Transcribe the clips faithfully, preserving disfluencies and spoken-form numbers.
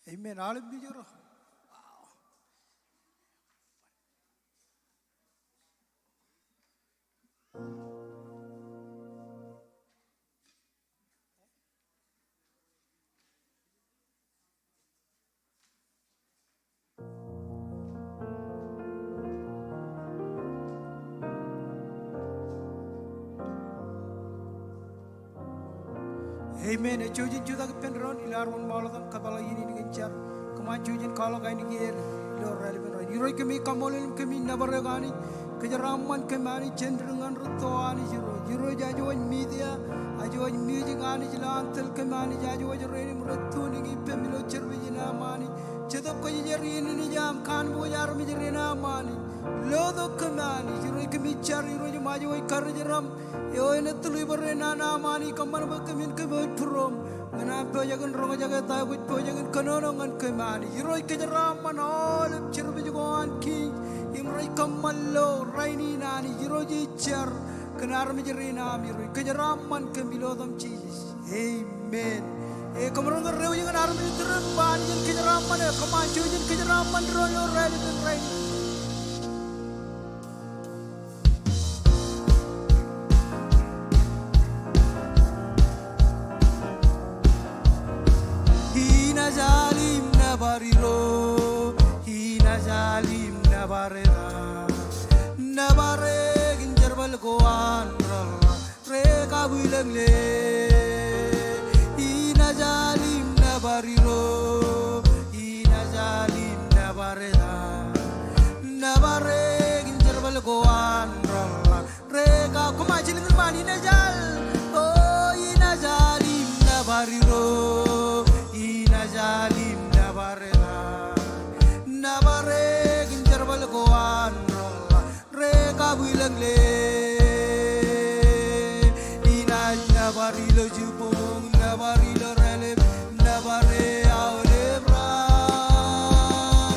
Amen. Aolep music ro. Amen. Ej jouj in jutak ippān doon ilo ad wōnṃaanḷọk im kōpeḷḷọk iien in kōn jar. Kōṃṃan jouj in kwaḷọk ainikien ilo raelep in rainin. Irooj, kōmij kaṃṃoolol im kōmij nōbar eok Anij. Kōjeraaṃṃan kōm Anij, jān dik ñan rūtto Anij Irooj. Irooj, aje wōj media, aje wōj music Anij ilo an tōl kōm Anij, aje wōj rein im rej tune in ippem ilo service in aṃ Anij. Jetōb Kwōjarjar iien in ej aṃ, kanooj armej rein aṃ Anij. Lotok kōm Anij, Irooj kōmij jar Irooj im aje wōj karijeraṃ. Eo enaaj tūlwij bwe ren an aṃ Anij, kōṃṃan bwe kōmin kōpooj būruōṃ ñan aṃ pojak in roñjake ta eo kwōj pojak in kōnono ñan kōm Anij. Irooj kōjeraaṃṃan aolep service ko an Kings im rej kōṃṃan ilo rainin Anij. Irooj ej jar kōn armej rein aṃ Irooj. Kōjeraaṃṃan kōm ilo etaṃ Jisōs. Amen. E, kōmro ñe reiwōj ñan armej eo iturūṃ bwe Anij en kōjeraaṃṃan eok, kōṃṃan jouj in kōjeraaṃṃan doon ilo raelep in rainin. Inaaj al im nōbar Irooj, inaaj al im nōbar etan, nōbar e kōn jerbal ko an reḷḷap rej kabwilōñḷọk. Inaaj al im nōbar Irooj, inaaj al im nōbar etan, nōbar e kōn jerbal ko an reḷḷap rej ka-, kōṃṃan jiljino ṃaan, inaaj al, o, inaaj al im nōbar Irooj, inaaj al im nōbar etan, nōbar e kōn jerbal ko an reḷḷap rej kabwilōñḷọk. Inaaj nōbar ilo jibboñ, nōbar ilo raelep, nōbar e aolep raan.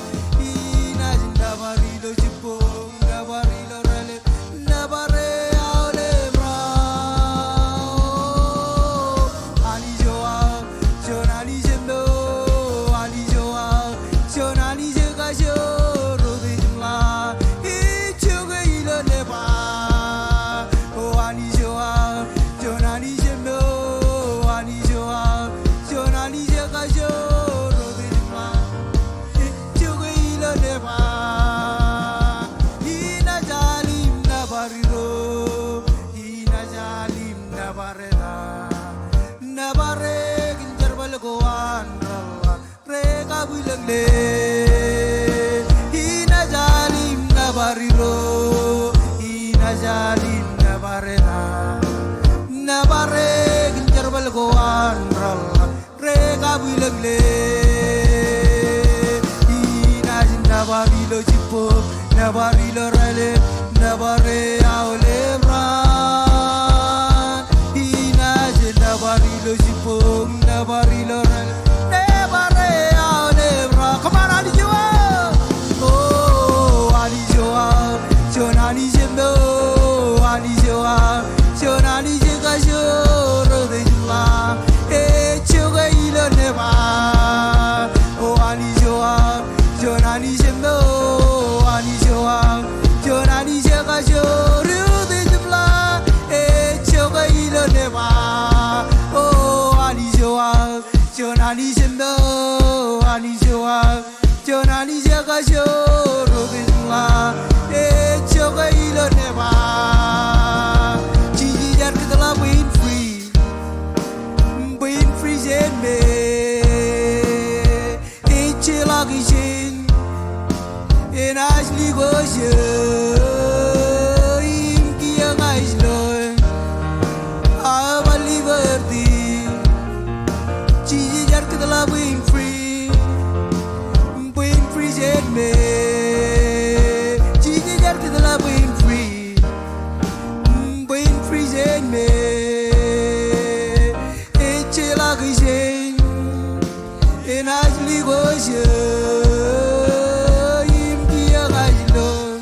Inaaj nōbar ilo jibboñ, nōbar ilo raelep, nōbar e aolep raan. O, Anij eo aō, juon Anij eo, Anij eo aō, juon Anij eo kajjioñ rot im ḷaak, ej jokwe ilo neeban. O Anij eo aō, juon Anij eo, Anij eo aō, juon Anij eo kajjioñ rot im ḷaak, ej jokwe ilo neeban. Inaaj al im nōbar Irooj, inaaj al im nōbar etan, nōbar e kōn jerbal ko an reḷḷap rej kabwilōñḷọk. Inaaj al im nōbar Irooj, inaaj al im nōbar etan, nōbar e kōn jerbal ko an reḷḷap rej kabwilōñḷọk. Inaaj nōbar ilo jibboñ, nōbar ilo raelep, nōbar e aolep raan. Inaaj nōbar ilo jibboñ, nōbar ilo raelep, nōbar e aolep raan. Kōṃṃan Anij eo aō. O Anij eo aō, juon Anij eo, Anij eo aō, juon Anij eo kajjioñ rot im ḷaak, ej jokwe ilo neeban. O Anij eo aō, juon Anij eo, Anij eo aō, juon Anij eo kajjioñ rot im ḷaak, ej jokwe ilo neeban. O Anij eo aō, juon Anij eo, Anij eo aō, juon Anij eo kajjioñ rot im ḷaak, ej jokwe ilo neeban. Jisōs ear kōtḷọk bwe in free, bwe in free jān me. Ejjeḷọk ijin, enaaj likūt eō im kiiō ña ij loe. Aō bar liberty. Jisōs ear kōtḷọk bwe in free, bwe in free jān me. Jisōs ear kōtḷọk bwe in free, bwe in free jān me. Ejjeḷọk ijin, enaaj likūt eō im kiiō ña ij loe.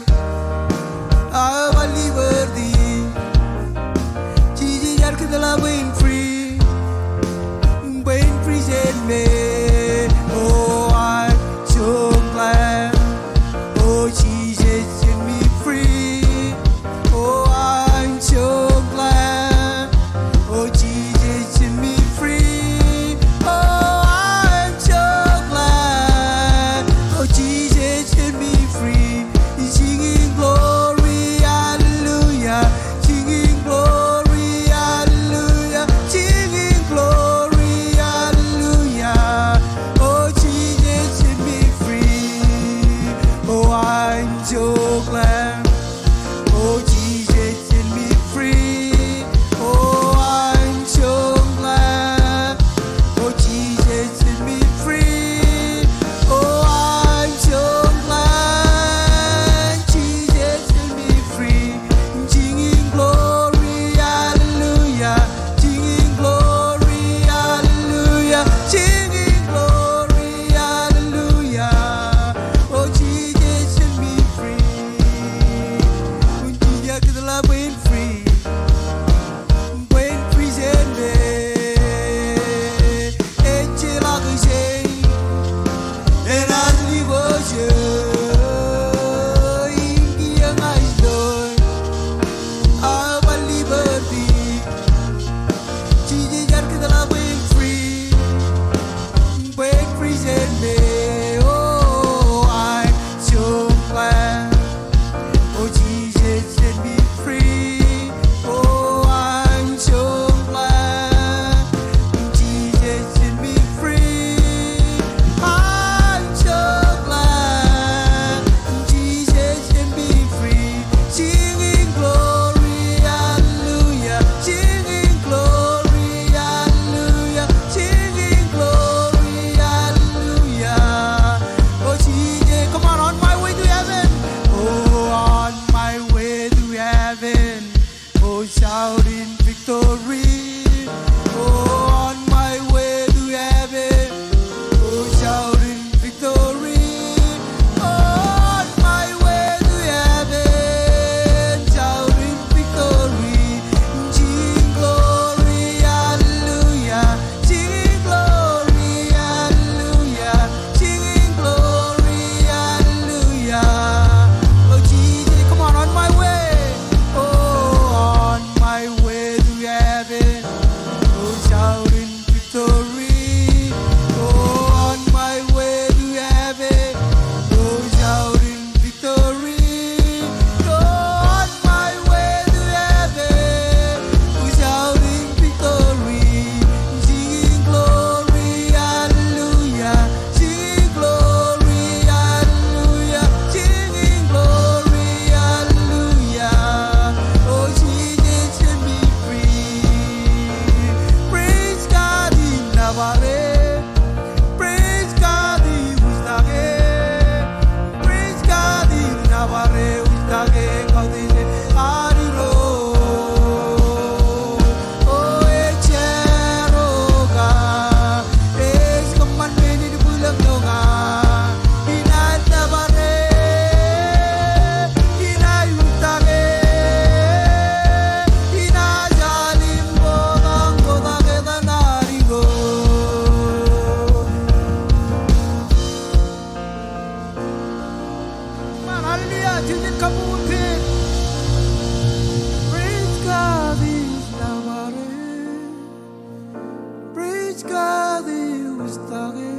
Praise God, ij wūjtake.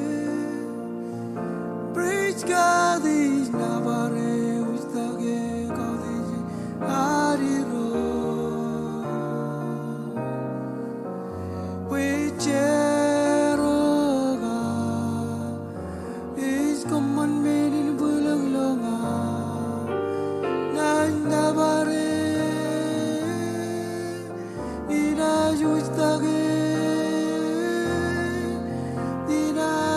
Praise God, ij nōbar e wūjtake, koṃṃool Irooj. Bwe ij jar eo aō, ij kōṃṃan men in bwilōñ ilo aō. Inaaj nōbar e, inaaj wūjtake, inaaj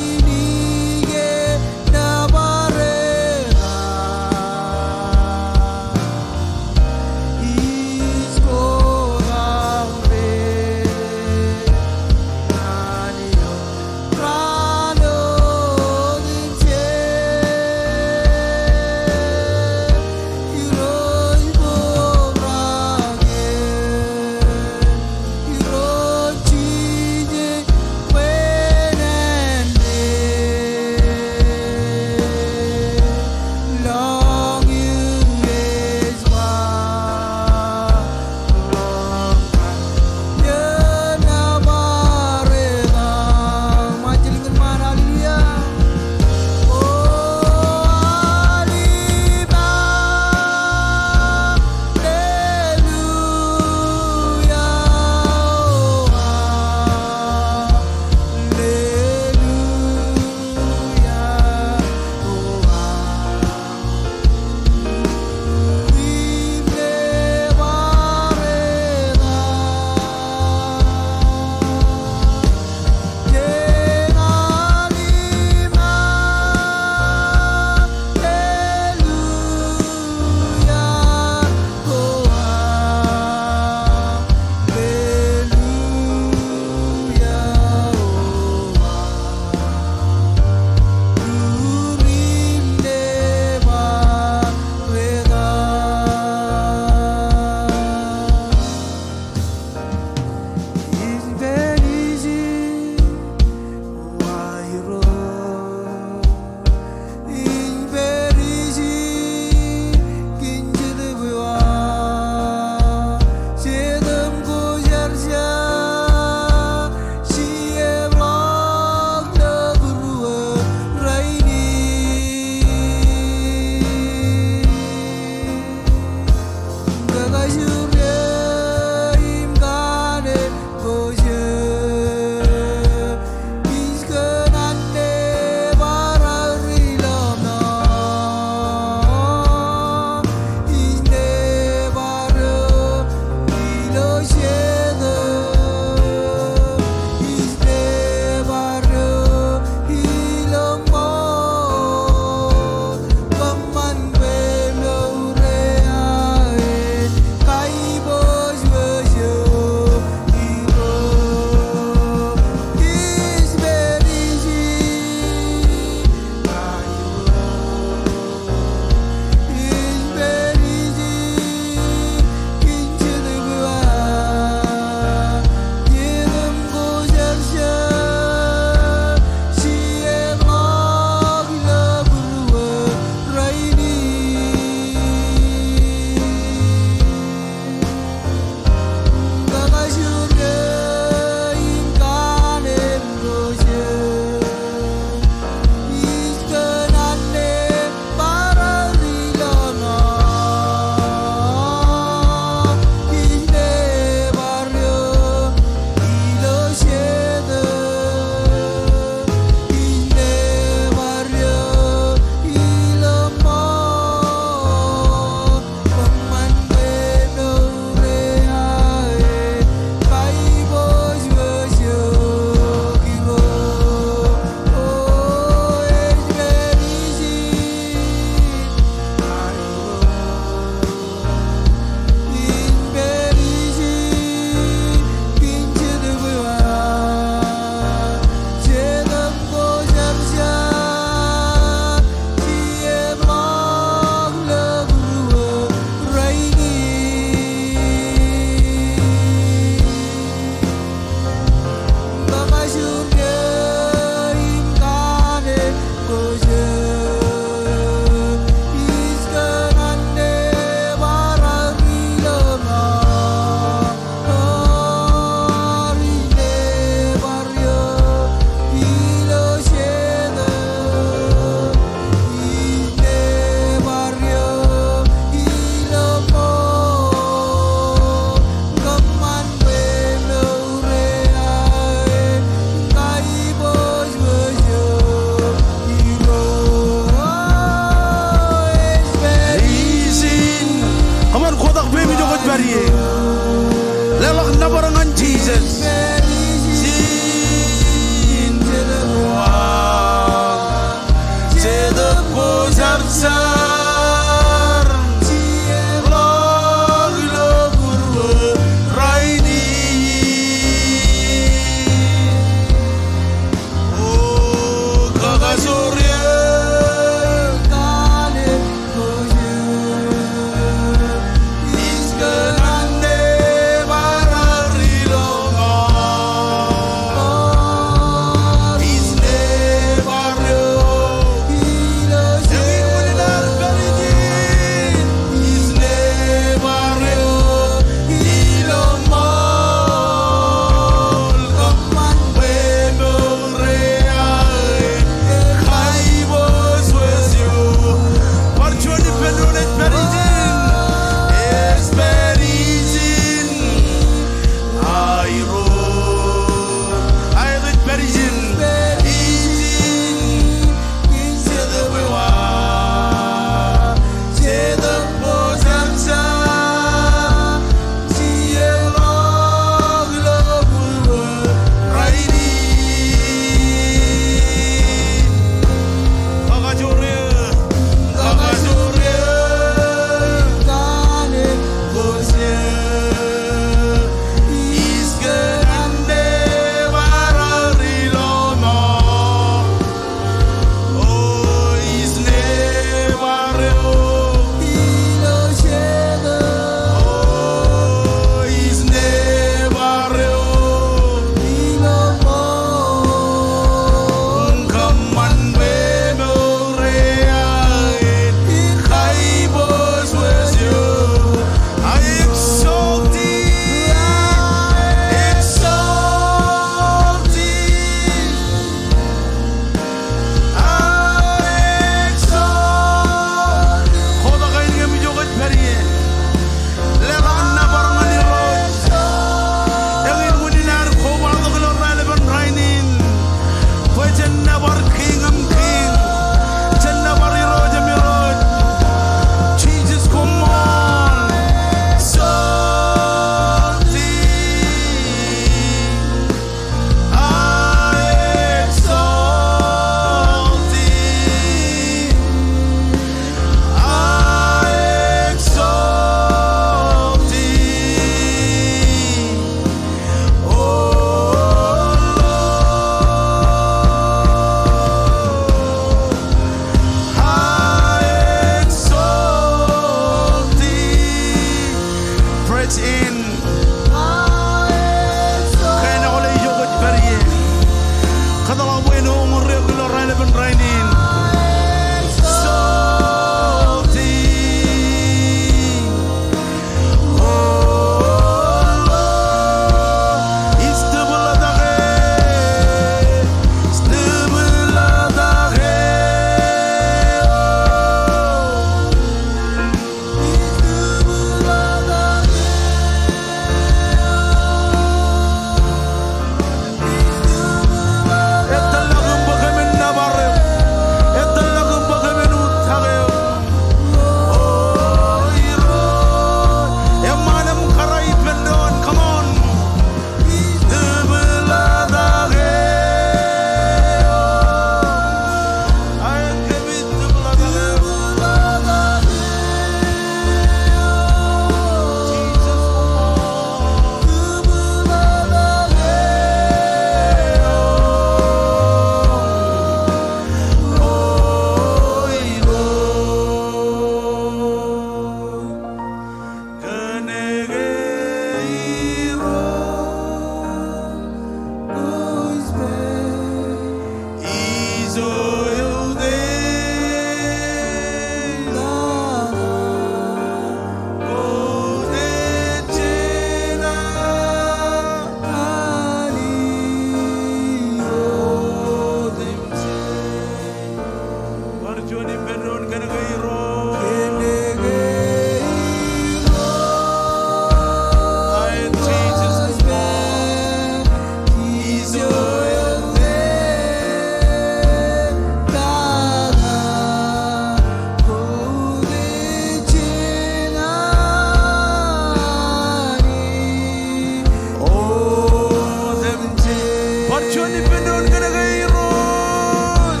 Juon ippān doon kōnke Irooj.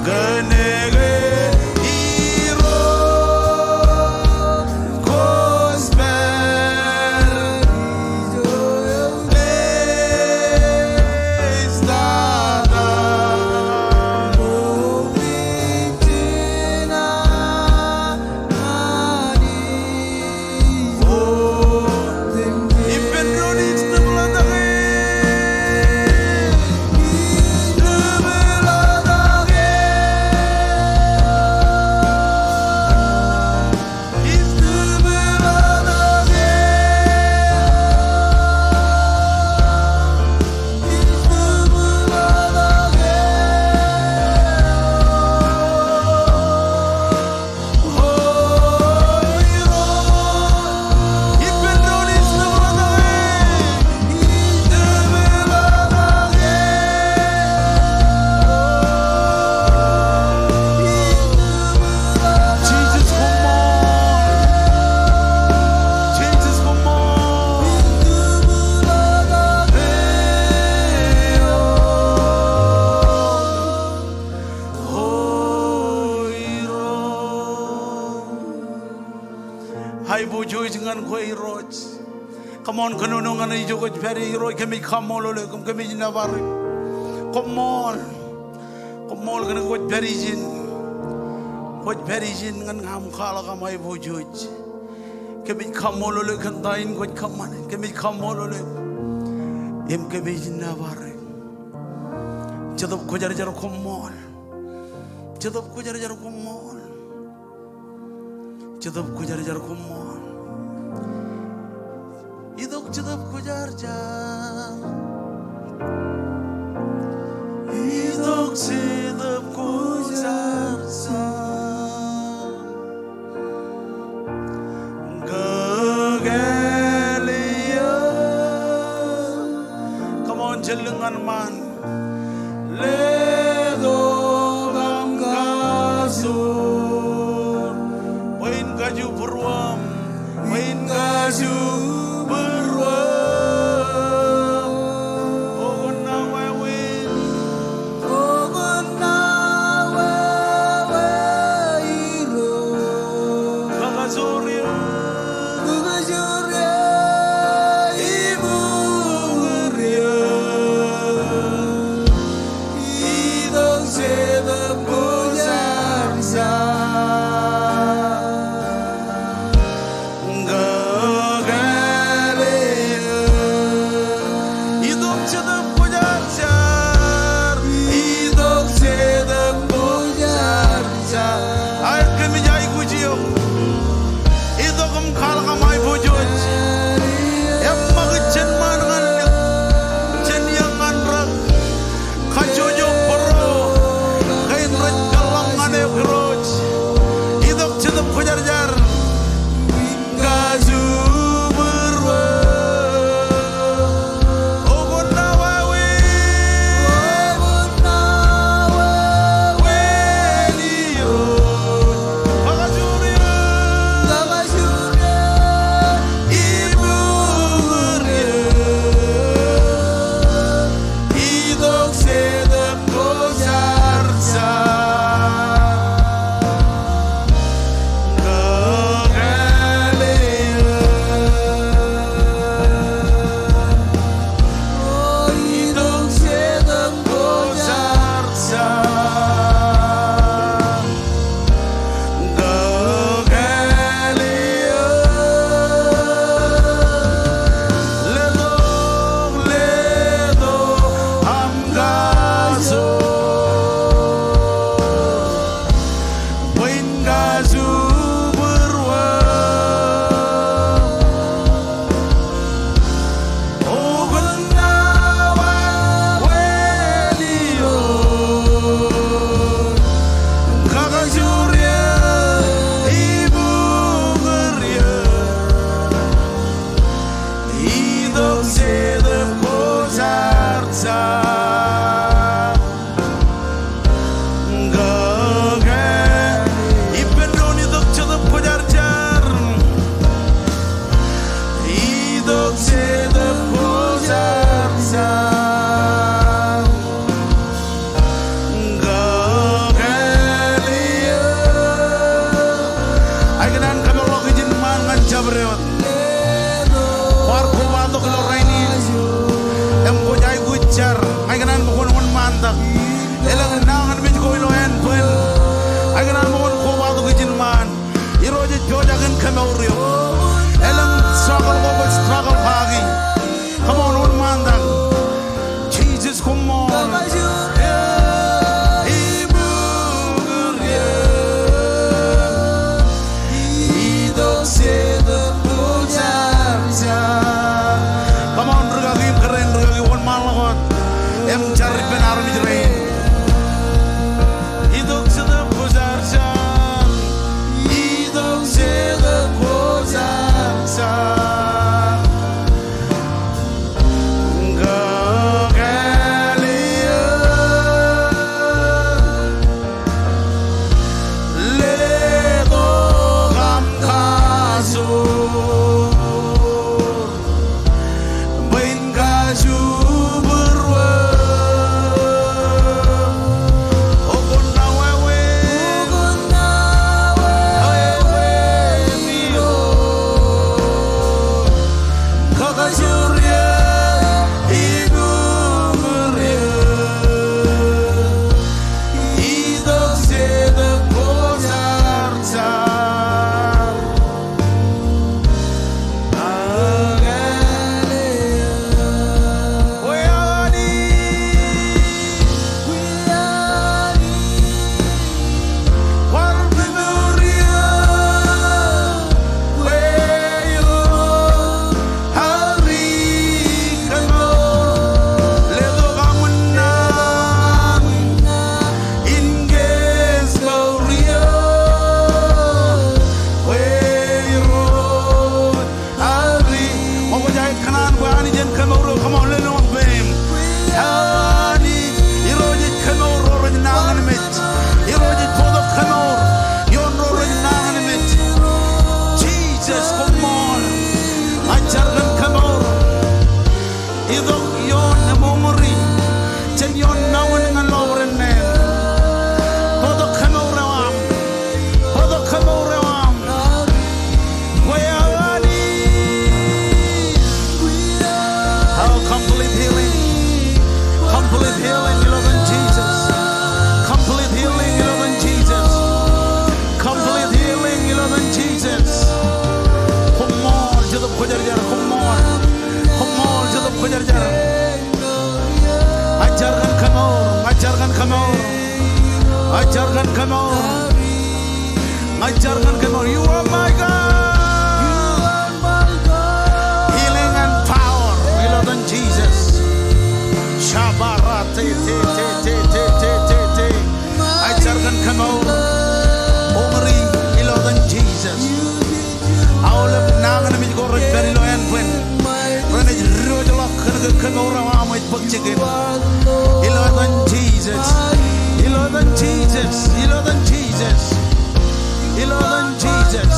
Kōnke Irooj kōjparok. Praise the Lord. Aiboojoj ñan kwe Irooj. Come on, kōnono ñan ijo kwōj pād ie Irooj, kōmij kaṃṃoolol eok, kōmij nōbar eok. Koṃṃool. Koṃṃool kōn kwōj pād ijin. Kwōj pād ijin ñan aṃ kwaḷọk aṃ aiboojoj. Kōmij kaṃṃoolol eok kōn ta in kwōj kōṃṃane. Kōmij kaṃṃoolol eok. Im kōmij nōbar eok. Jetōb Kwōjarjar koṃṃool. Jetōb Kwōjarjar koṃṃool. Jetōb Kwōjarjar koṃṃool. Itok Jetōb Kwōjarjar. Itok Jetōb Kwōjarjar. Kō kāālio. Come on, jen lōñ ñan ṃaan. Letok aṃ kajoor. Bwe in kaju būruōṃ. Bwe in kaju būruōṃ. O kōn ṇa wāween. O kōn ṇa wāween Irooj. Kakajoor eō. Kakajoor eō. Im uñūr eō. Itok Jetōb Kwōjarjar. Kō kāālio. Ña ij jar kōn kōmour, ña ij jar kōn kōmour. Ña ij jar kōn kōmour. Ña ij jar kōn kōmour. You are my God. Healing and power. Ilo etan Jisōs. Shabara te te te te te te te te. Ña ij jar kōn kōmour. Uñūri ilo etan Jisōs. Aolep nañinmej ko rej pād ilo ānbwin, renaaj diwōjḷọk kōn ke kōmour eo aṃ ej bōk jikin. Ilo etan Jisōs. Ilo etan Jisōs. Ilo etan Jisōs. Ilo etan Jisōs.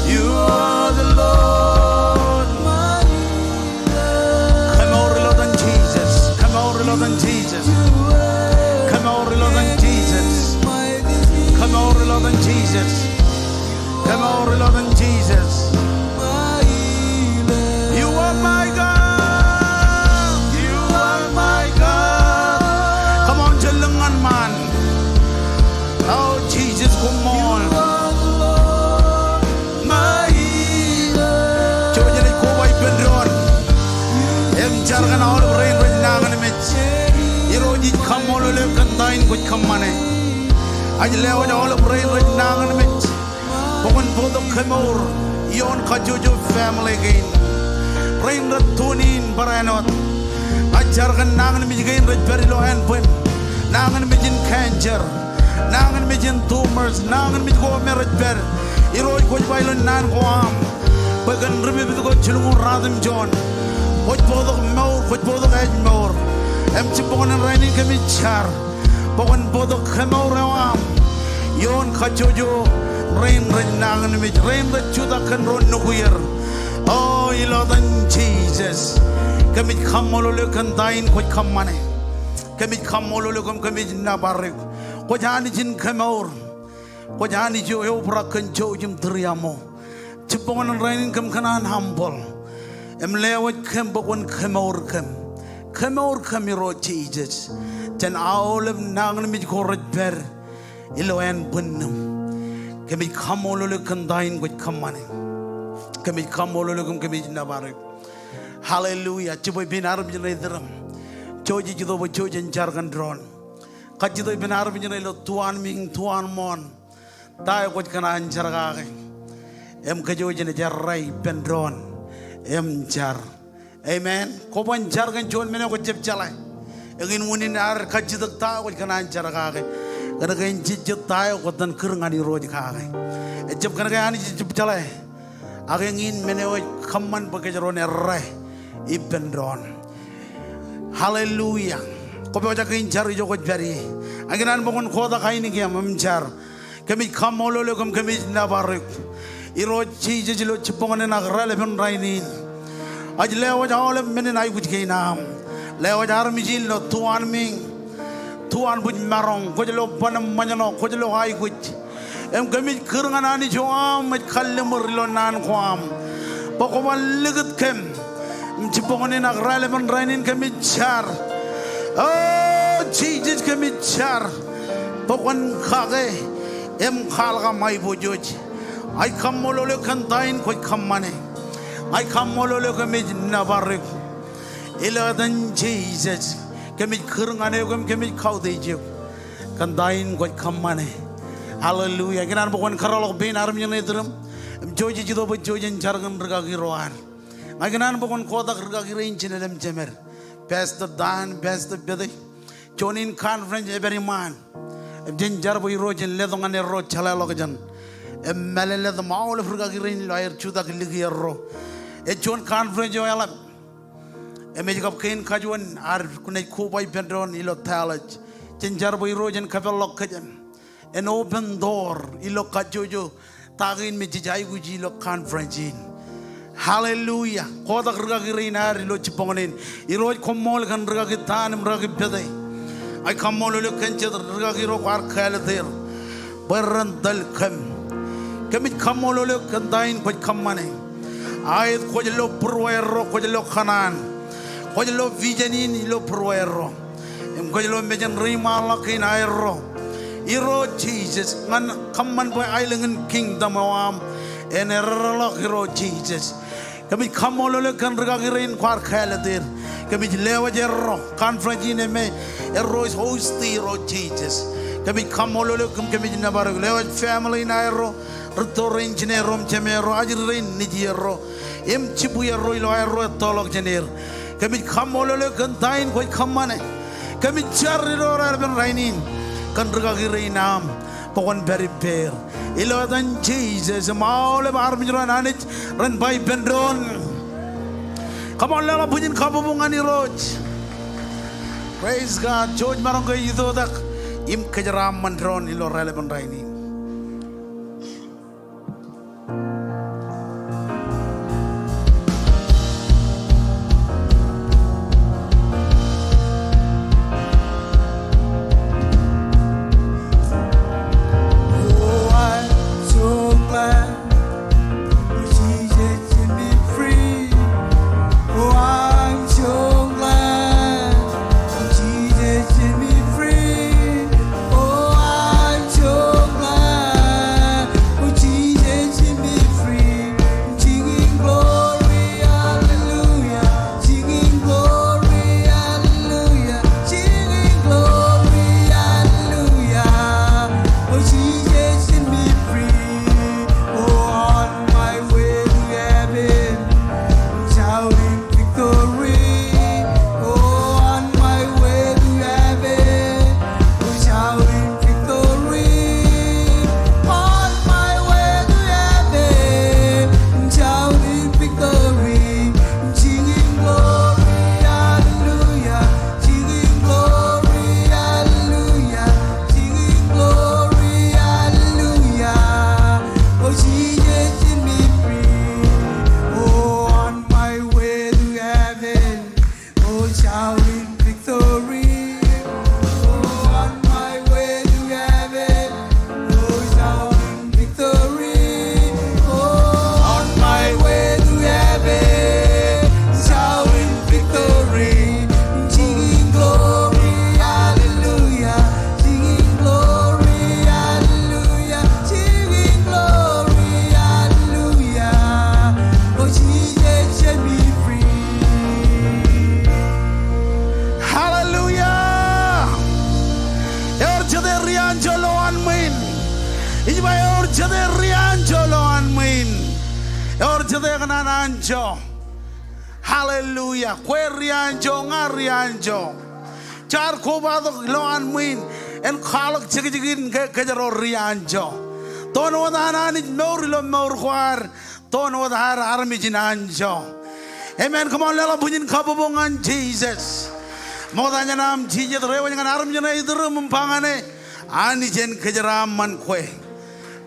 You are the Lord. Kōmour ilo etan Jisōs. Kōmour ilo etan Jisōs. Kōmour ilo etan Jisōs. Kōmour ilo etan Jisōs. Kōmour ilo etan Jisōs. You are my God. You are my God. Come on, jen lōñ ñan ṃaan. O Jisōs, koṃṃool. Jouj im koba ippān doon. Im jar kōn aolep rein rej nañinmej. Irooj, ij kaṃṃoolol eok kōn ta in kwōj kōṃṃane. Ij lewōj aolep rein rej nañinmej bwe kwōn bōktok kōmour ioon kajjojo family kein. Rein rej tune in barāinwōt. Ña ij jar kōn nañinmej kein rej pād ilo ānbwin. Nañinmej in cancer. Nañinmej in tumors, nañinmej ko me rej pād. Irooj, kwōj ba ilo naan ko aṃ bwe kōn ri-pipit ko jilñuul ruatimjuon, kwōj bōktok mour, kwōj bōktok ājmour. Im jibboñōn in rainin kōmij jar bwe kwōn bōktok kōmour eo aṃ ioon kajjojo rein rej nañinmej, rein rej jutak kōn ro nukier. O, ilo etan Jisōs, kōmij kaṃṃoolol eok kōn ta in kwōj kōṃṃane. Kōmij kaṃṃoolol eok im kōmij nōbar eok. Kwōj Anij in kōmour. Kwōj Anij eo eobrak kōn jouj im tūriaṃo. Jibboñōn in rainin kōm kōṇaan humble im lewōj kōm bwe kwōn kōmour kōm. Kōmour kōm Irooj Jisōs jān aolep nañinmej ko rej pād ilo ānbwinnim. Kōmij kaṃṃoolol eok kōn ta in kwōj kōṃṃane. Kōmij kaṃṃoolol eok im kōmij nōbar eok. Hallelujah. Jibwe pein armej ṇe iturūṃ. Jouj ej itok bwe jouj jen jar kōn doon. Kajjitōk ippān armej ṇe ilo tuanmiiñ, tuanmooṇ, ta eo kwōj kōṇaan jar kake. Im kōjwōj jen errā ippān doon im jar. Amen. Kwō ban jar kōn juon men eo kwō jab jeḷā. Eñin unin ad kajjitōk ta eo kwōj kōṇaan jar kake. Kōnke en jejjet ta eo kwōj itōn kūr ñan Irooj kake. Ejjab kōnke Anij ejjab jeḷā. Ak eñin men eo ej kōṃṃan bwe kōjro en errā ippān doon. Hallelujah. Kwō pojak in jar ijo kwōj pād ie. Ña ikōṇaan bwe kwōn kotak ainikieṃ im jar. Kōmij kaṃṃoolol eok im kōmij nōbar eok. Irooj Jisōs, ilo jibboñōn in ak raelepen rainin, ij lewōj aolep men in aikuj kein aṃ. Lewōj armej in ilo tuanmiiñ, tuanbwij maroñ, kwōj lo ban im ṃōjṇọ, kwōj lo aikuj. Im kōmij kūr ñan Anij eo aṃ ej kalliṃur ilo naan ko aṃ bwe kwō ban likūt kōm. Im jibboñōn in ak raelepen rainin kōmij jar. O Jisōs, kōmij jar bwe kwōn kake im kwaḷọk aṃ aiboojoj. Ij kaṃṃoolol eok kōn ta in kwōj kōṃṃane. Ij kaṃṃoolol eok, kōmij nōbar eok. Ilo etan Jisōs, kōmij kūr ñan eok im kōmij kautiej eok kōn ta in kwōj kōṃṃane. Hallelujah. Ikōṇaan bwe kwōn kōrọọlḷọk pein armej ṇe iturūṃ. Im jouj ej itok bwe jouj jen jar kōn rūkaki ro ad. Ña ikōṇaan bwe kwōn kotak rūkaki rein jined im jemed. Pastor Dan, Pastor Pete. Juon in conference ej pād iṃaan. Im jen jar bwe Irooj en letok ñan erro jeḷāḷọkjeṇ im mālōtlōt im aolep rūkaki rein ilo aer jutak likierro. Ej juon conference eo eḷap. Im ej kab kein kajuon ad kuṇaaj koba ippān doon ilo Dallas. Jen jar bwe Irooj en kōpeḷḷọk kōjām. En open door ilo kajjojo ta kein me jej aikuji ilo conference in. Hallelujah. Kotak rikaki rein ad ilo jibboñōn in. Irooj, koṃṃool kōn rikaki Tan im rikaki Pete. Ij kaṃṃoolol eok kōn jet rikaki ro kwaar kāālōt er bwe ren tōl kōm. Kōmij kaṃṃoolol eok kōn ta in kwōj kōṃṃane. Aet kwōj lo būruerro, kwōj lo kōṇaan. Kwōj lo vision in ilo būruerro. Im kwōj lo mejān reiṃaanḷọk kein aerro. Irooj Jisōs, ñan kōṃṃan bwe aelōñ in kingdom eo aṃ en ererḷọk, Irooj Jisōs. Kōmij kaṃṃoolol eok kōn rikaki rein kwaar kāālōt er. Kōmij lewōj erro, conference in me erro ej host e, Irooj Jisōs. Kōmij kaṃṃoolol eok im kōmij nōbar eok. Lewōj family in aerro, rūtto rein, jinerro im jemerro, ajri rein, nejierro im jibwierro ilo aerro ettoḷọk jān er. Kōmij kaṃṃoolol eok kōn ta in kwōj kōṃṃane. Kōmij jar irooj ro raelepen rainin kōn rikaki rein aṃ bwe kwōn pād ippāer. Ilo etan Jisōs im aolep armej ro an Anij ren ba ippān doon. Come on, leḷọk bwijin kabbokbok ñan Irooj. Praise God. Jouj maroñ ke itoitak im kōjeraaṃṃan doon ilo raelepen rainin. Oh, I'm so glad Jesus set me free. Oh, I'm so glad Jesus set me free. Oh, I'm so glad, oh, Jesus set me free. Singing glory, hallelujah. Singing glory, hallelujah. Singing glory, hallelujah. Oh, Jesus set me free. Oh, on my way to heaven, shouting victory. Oh, on my way to heaven, oh, shouting victory. On my way to heaven, shouting victory. Singing glory, hallelujah. Singing glory, hallelujah. Singing glory, hallelujah. Oh, Jesus set me free. Oh, on my way to heaven, oh, shouting victory. Oh, on my way to heaven, oh, shouting victory. Oh, on my way to heaven, shouting victory. Singing glory, hallelujah. Singing glory, hallelujah. Singing glory, hallelujah. Oh, Jesus set me free. Hallelujah. Ewōr jete ri anjọ lowaan ṃwiin? Ij ba ewōr jete ri anjọ lowaan ṃwiin? Ewōr jete kōṇaan anjọ? Hallelujah. Kwe ri anjọ, ña ri anjọ. Jaar kobatok lowaan ṃwiin en kwaḷọk jekjekin ke kōjro ri anjọ. Toon wōt an Anij mour ilo mour ko ad. Toon wōt ad armej in anjọ. Amen. Come on, leḷọk bwijin kabbokbok ñan Jisōs. Ṃokta jān aṃ jijet reiwōj ñan armej ṇe iturūṃ im ba ñan e, Anij en kōjeraaṃṃan kwe.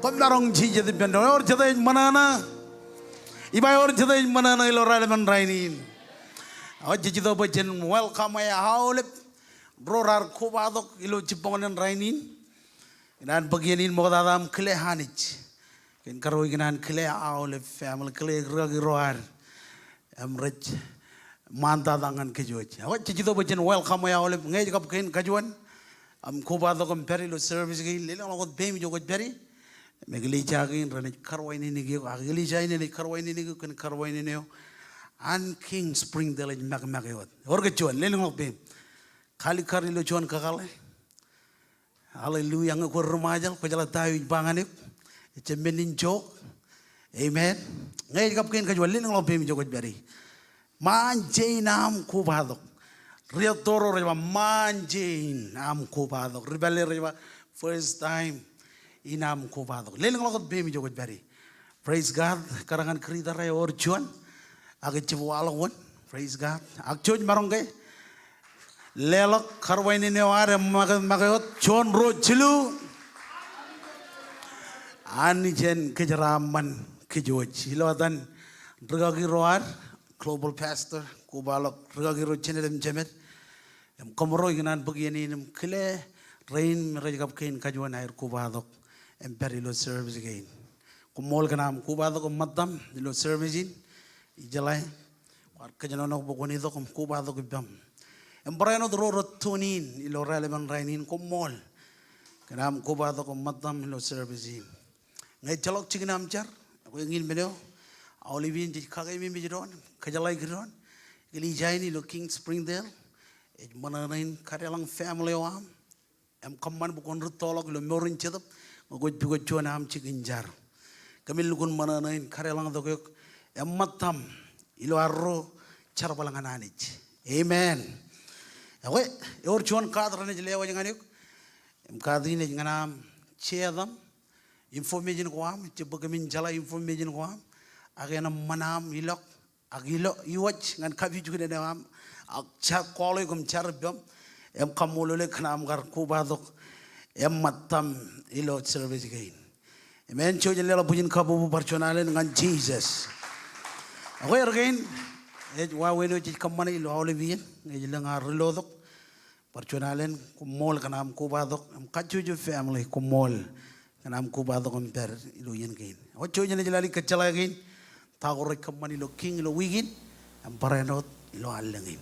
Koṃ maroñ jijet ippān doon. Ewōr jete ej ṃōṇōṇō? Ij ba ewōr jete ej ṃōṇōṇō ilo raelepen rainin? Ij itok bwe jen welcome e aolep ro raar kobatok ilo jibboñōn in rainin. Ikōṇaan bōk iien in ṃoktata im kile Anij kōn karuo ikōṇaan kile aolep family, kile rikaki ro ad im rej ṃaantata ñan kōj wōj. Ak jej itok bwe jen welcome e aolep. Ñe ej kab kein kajuon aṃ kobatok im pād ilo service kein, lelōñḷọk wōt peiṃ ijo kwōj pād ie. Im eklejia kein renaaj karuwaineneik eok, ak eklejia in enaaj karuwaineneik eok kōn karuwainene eo an King Springdale ej make make wōt. Ewōr kōj juon, lelōñḷọk peiṃ. Kalikkar ilo juon kakōḷḷe. Hallelujah. Ñe kwōj ri Ṃajeḷ, kwōjeḷā ta eo ij ba ñan eok. Ejjab men in joke. Amen. Ñe ej kab kein kajuon, lelōñḷọk peiṃ ijo kwōj pād ie. Ṃaanje in aṃ kobatok. Ri etto ro rej ba ṃaanje in aṃ kobatok. Ri pālle rej ba first time in aṃ kobatok. Lelōñḷọk wōt peiṃ ijo kwōj pād ie. Praise God. Kōrā ñan kūrtata ewōr juon. Ak ejjab waḷọk wōn. Praise God. Ak jouj maroñ ke leḷọk karuwainene eo ad im make make wōt, juon, ruo, jilu. Anij en kōjeraaṃṃan kōj wōj. Ilo etan rūkaki ro ad, global pastor, kobaḷọk rūkaki ro jined im jemed. Im kōmro ikōṇaan bōk iien in im kile rein me rej kab kein kajuon aer kobatok im pād ilo service kein. Koṃṃool kōn aṃ kobatok im ṃōttam ilo service in. Ijeḷā kwaar kōjenolọk bwe kwōn itok im kobatok ippaṃ. Im barāinwōt ro rej tune in ilo raelepen rainin, koṃṃool kōn aṃ kobatok im ṃōttam ilo service in. Ñe ejjeḷọk jikin aṃ jar, ekwe eñin men eo aolep iien jej kakeememej doon, kōjeḷāik doon, eklejia in ilo King Springdale ej ṃōṇōṇō in kadeḷọñ family eo aṃ im kōṃṃan bwe kwōn rūttoḷọk ilo mour in jetōb ñe kwōj pukot juon aṃ jikin jar. Kōmin lukkuun ṃōṇōṇō in kadeḷọñtok eok im ṃōttam ilo arro jerbal ñan Anij. Amen. Ekwe, ewōr juon kaat renaaj lewōj ñan eok. Im kaat in ej ñan aṃ jetam, information ko aṃ, ejjab bwe kōmin jeḷā information ko aṃ, ak enaaj ṃōṇaṃ ilọk, ak ilo iwōj ñan kapijuknen eo aṃ, ak jar, call eok im jar ippaṃ, im kaṃṃoolol eok kōn aṃ kar kobatok im ṃōttam ilo service kein. Amen. Jouj im leḷọk bwijin kabbokbok bar juon alen ñan Jisōs. Ekwe, erkein, ej wāween eo jej kōṃṃane ilo aolep iien, ej lōñ ad ri-lotok. Bar juon alen, koṃṃool kōn aṃ kobatok im kajjojo family, koṃṃool kōn aṃ kobatok im pād ilo iien kein. Ekwe, jouj im ej lale kōjjeḷā kein ta ko rej kōṃṃan ilo King ilo wiik in im barāinwōt ilo allōñ in.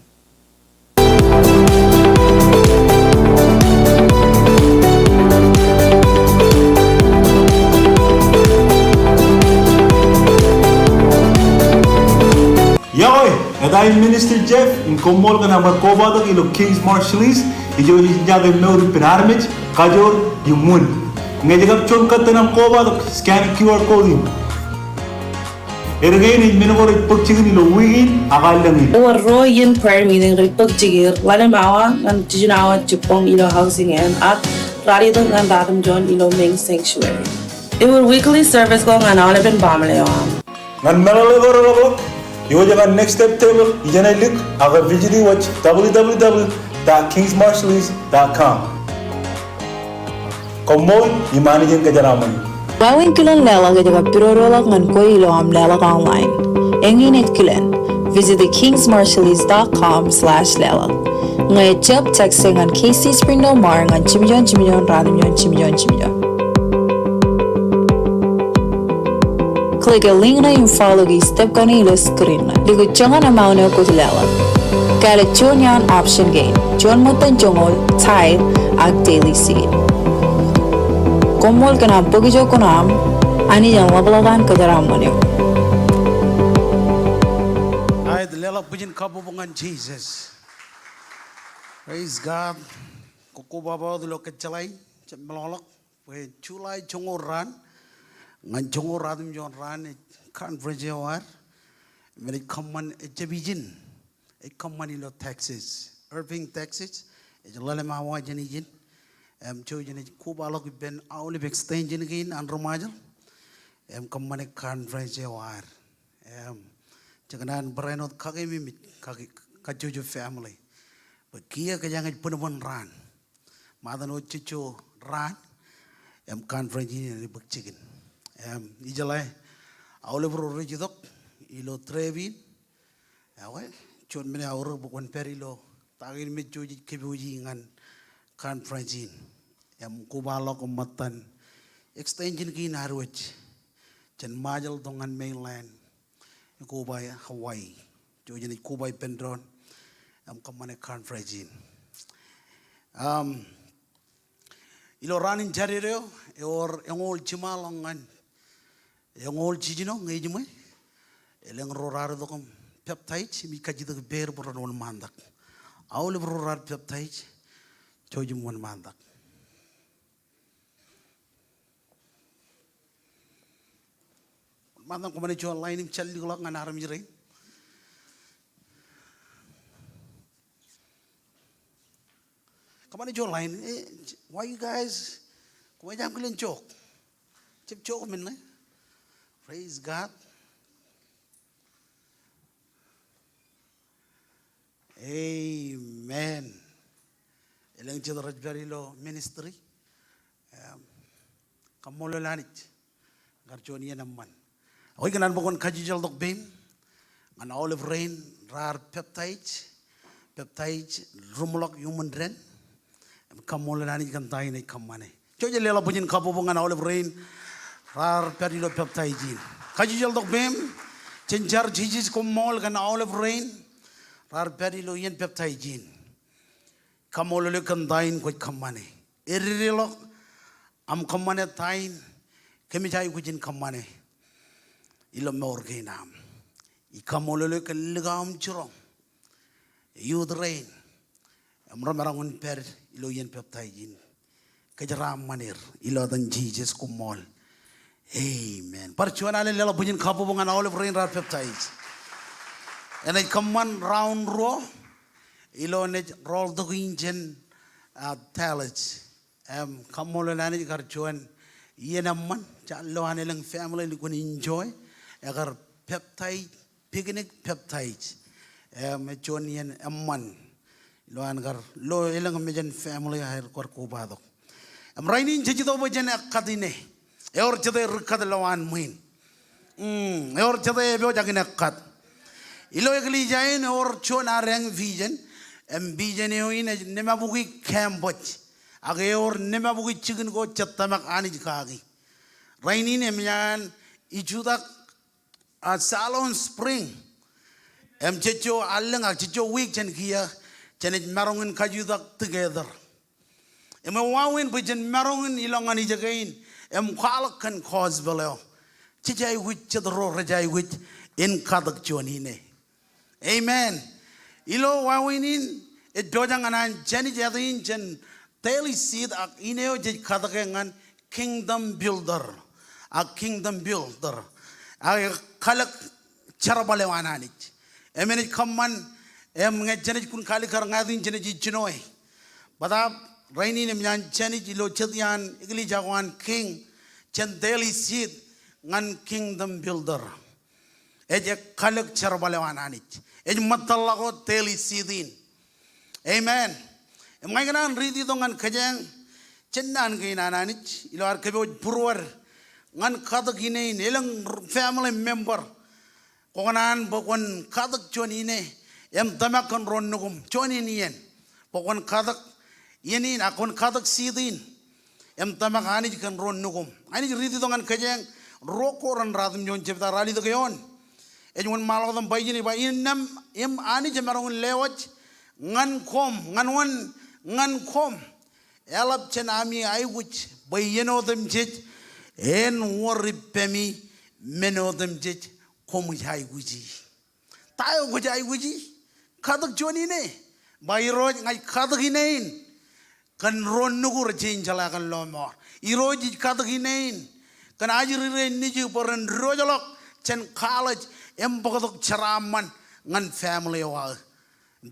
Iọkwe, eta in Minister Jeff, im koṃṃool kōn aṃ kar kobatok ilo King's Marshallese. Ijo ej jake mour ippān armej, kajoor im wūn. Ñe ej kab juon kōttan aṃ kobatok, scan Q R code in. Erkein ej men ko rej bōk jikin ilo wiik in ak allōñ in. Ewōr ruo iien prayer meeting rej bōk jikier, ḷalem awa ñan jiljino awa jibboñ ilo Housing Inn ak ralitōk ñan ratimjuon ilo Main Sanctuary. Ewōr weekly service ko ñan aolepen baaṃle eo aṃ. Ñan meḷeḷe ko reḷapḷọk, iwōj ñan Next Step Table ijeṇe lik ak visit iwōj, W W W dot kings marshallese dot com. Koṃṃool im Anij en kōjeraaṃṃan eok. Wāween kilen leḷọk ej kab pidodoḷọk ñan kwe ilo aṃ leḷọk online. Eñin ej kilen, visit the kings marshallese dot com slash leḷọk. Ñe ejjab, text e ñan K C Springdale Mar ñan jimjuon jimjuon ratimjuon jimjuon jimjuon. Click e link ṇe im follow e step kaṇe ilo screen ṇe. Likūt joñan amount eo kwōj leḷọk. Kāālōt juon iaan option kein. Juon ṃōttan joñoul, tithe, ak daily seed. Koṃṃool kōn aṃ bōk ijo kuṇaaṃ, Anij en ḷapḷọk an kōjeraaṃṃan eok. Aet, leḷọk bwijin kabbokbok ñan Jisōs. Praise God. Koba wōt ilo kōjjeḷā in, jab meḷọkḷọk bwe July joñoul raan ñan joñoul ratimjuon raan ej conference eo ad. Men ej kōṃṃan, ejjab ijin, ej kōṃṃan ilo Texas, Irving, Texas. Ej ḷalem awa jān ijin. Im jouj im ej kobaḷọk ippān aolep extension kein an ri-Ṃajeḷ im kōṃṃane conference eo ad. Im jekōṇaan barāinwōt kakeememej, kake, kajjojo family, bwe kiiō kōjeañ ej bōnbōn raan. Ṃōttan wōt jejjo raan im conference in ej bōk jikin. Im ijeḷā aolep ro rej itok ilo trip in, ekwe, juon men eo aorōk bwe kwōn pād ilo ta kein me jej kōpooje ñan conference in. Im kobaḷọk im ṃōttan extension kein ad wōj jān Ṃajeḷ tok ñan mainland, ikoba Hawaii. Jouj im ej koba ippān doon im kōṃṃane conference in. Um, ilo raan in Jādede eo, ewōr eñoul jiṃa ḷọk ñan eñoul jiljino ñe ej ṃōj. Elōñ ro raar itok im peptaij im ij kajjitōk ippāer bwe ren wōnṃaantak. Aolep ro raar peptaij, jouj im wōnṃaantak. Ṃaantak, kwō ṃane juon line im jar likḷọk ñan armej rein. Kwō ṃane juon line, eh, why you guys, kwō ṃane jab kilen joke? Jab joke men ṇe. Praise God. Amen. Elōñ jet rej pād ilo ministry. Em, kaṃṃoolol Anij ñan kar juon iien eṃṃan. Ekwe, ikōṇaan bwe kwōn kajjitōk tok pein. ñan Olive Reign raar peptaij, peptaij ruṃḷọk iuṃwin dān. Im kaṃṃoolol Anij kōn ta in ej kōṃṃane. Jouj im leḷọk bwijin kabbokbok ñan Olive Reign raar pād ilo peptaij in. Kajjitōk tok peiṃ, jen jar Jisōs koṃṃool kōn Olive Reign raar pād ilo iien peptaij in. Kaṃṃoolol eok kōn ta in kwōj kōṃṃane. Ededeḷọk aṃ kōṃṃane ta in kōmij aikuj in kōṃṃane ilo mour kein am. Ij kaṃṃoolol eok kōn likao im jiroñ, Youth Reign, im remaroñ in pād ilo iien peptaij in. Kōjeraaṃṃan er ilo etan Jisōs, koṃṃool. Amen. Bar juon alen leḷọk bwijin kabbokbok ñan Olive Reign raar peptaij. Enaaj kōṃṃan round ruo ilo enaaj rooltok in jān, ah, Dallas. Im kaṃṃoolol Anij kar juon iien eṃṃan, jaar lo an elōñ family lukkuun enjoy, ekar peptaij picnic peptaij. Im ej juon iien eṃṃan ilo an kar lo elōñ mejān family aer kar kobatok. Im rainin jej itok bwe jen ekkat ine. Ewōr jete ri-ekkat lowaan ṃwiin. Mm, ewōr jete epojak in ekkat. Ilo eklejia in ewōr juon adeañ vision. Im vision eo in ej limabukwi campus. Ak ewōr limabukwi jikin ko jej tōmak Anij kaki. Rainin eṃōj an ijutak a Siloam Spring. Im jejjo allōñ ak jejjo wiik jān kiiō, jenaaj maroñ in kajutak together. Im ewāween bwe jen maroñ in ilọk ñan ijekein im kwaḷọk kōn gospel eo. Jej aikuj jet ro rej aikuj in katak juon ine. Amen. Ilo wāween in ej pojak ñan an jān ij āt in jān Daily Seed ak ine eo jej katake ñan Kingdom Builder. Ak Kingdom Builder. Ak kalōk jerbal eo an Anij. Im enaaj kōṃṃan, im ñe jenaaj kun kalikkar ñāāt in jenaaj jinoe. Bōtaab rainin eṃōj an jān ij ilo jet iaan eklejia ko an King jān Daily Seed ñan Kingdom Builder. Ej kalōk jerbal eo an Anij. Ej ṃōttōḷḷọk wōt Daily Seed in. Amen. Im ña ikōṇaan riiti tok ñan kōjeañ jān naan kein an Anij ilo ad kōpooj būruod ñan katak ine in, elōñ family member. Kwō kōṇaan bwe kwōn katak juon ine im tōmak kōn ro nukuṃ, juon in iien. Bwe kwōn katak iien in, ak kwōn katak seed in im tōmak Anij kōn ro nukuṃ. Inaaj riiti tok ñan kōjeañ ruo Korint ruatimjuon jebta ralitōk eoon. Ej wōnṃaanḷọk im ba ijin, ej ba innām im Anij emaroñ in lewōj ñan koṃ, ñan wōn? Ñan koṃ. Eḷap jān ami aikuj bwe iien otemjej en wōr ippemi men otemjej koṃij aikuji. Ta eo kwōj aikuji? Katak juon ine. Ba Irooj, ña ij katak ine in kōn ro nukū rej jañin jeḷā kōn lọmọọr. Irooj, ij katak ine in kōn ajri rein nejū bwe ren diwōjḷọk jān college im bōktok jeraaṃṃan ñan family eo aō.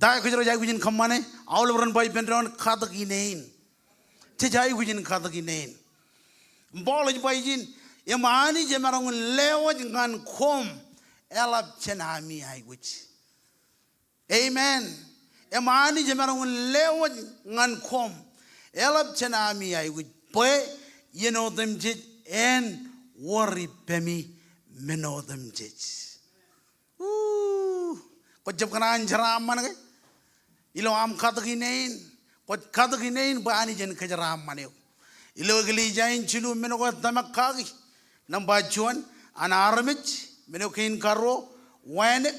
Ta eo kōjro ej aikuj in kōṃṃane? Aolep ren ba ippān doon katak ine in. Jej aikuj in katak ine in. Im Paul ej ba ijin, im Anij emaroñ in lewōj ñan koṃ eḷap jān ami aikuj. Amen. Im Anij emaroñ in lewōj ñan koṃ eḷap jān ami aikuj bwe iien otemjej en wōr ippemi men otemjej. Uu, kwōj jab kōṇaan jeraaṃṃan ke? Ilo aṃ katak ine in, kwōj katak ine in bwe Anij en kōjeraaṃṃan eok. Ilo eklejia in jilu men ko ettōmak kaki. Nōṃba juon, an armej, men eo kein karuo, wānōk,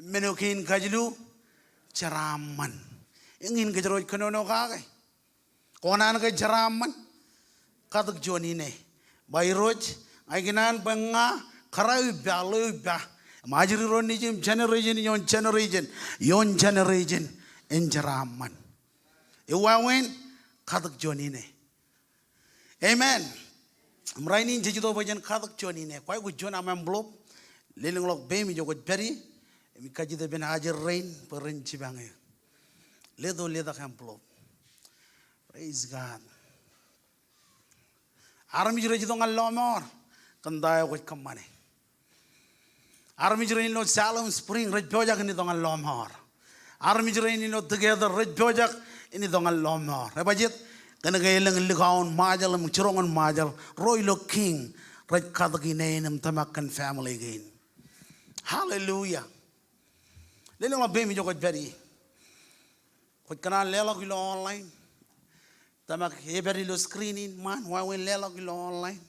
men eo kein kajilu, jeraaṃṃan. Eñin kōjro ej kōnono kake. Kwō kōṇaan ke jeraaṃṃan? Katak juon ine. Ba Irooj, ña ikōṇaan bwe ña kōrā eo ippa, ḷeo ippa, im ajri ro nejū im generation ioon generation ioon generation en jeraaṃṃan. Ewāween, katak juon ine. Amen. Im rainin jej itok bwe jen katak juon ine. Kwōj aikuj juon aṃ envelope. Lelōñḷọk peiṃ ijo kwōj pād ie im kajjitōk ippān ajri rein bwe ren jipañ eō. Leto letak envelope. Praise God. Armej rej itok ñan lọmọọr kōn ta eo kwōj kōṃṃane. Armej rein ilo Siloam Spring rej pojak in itok ñan lọmọọr. Armej rein ilo Decatur rej pojak in itok ñan lọmọọr. Ebajeet? Kōnke elōñ likao in Ṃajeḷ im jiroñ in Ṃajeḷ, ro ilo King, rej katak ine in im tōmak kōn family kein. Hallelujah. Lelōñḷọk peiṃ ijo kwōj pād ie. Kwōj kōṇaan leḷọk ilo online. Tōmak ej pād ilo screen in ṃaan, wāween leḷọk ilo online.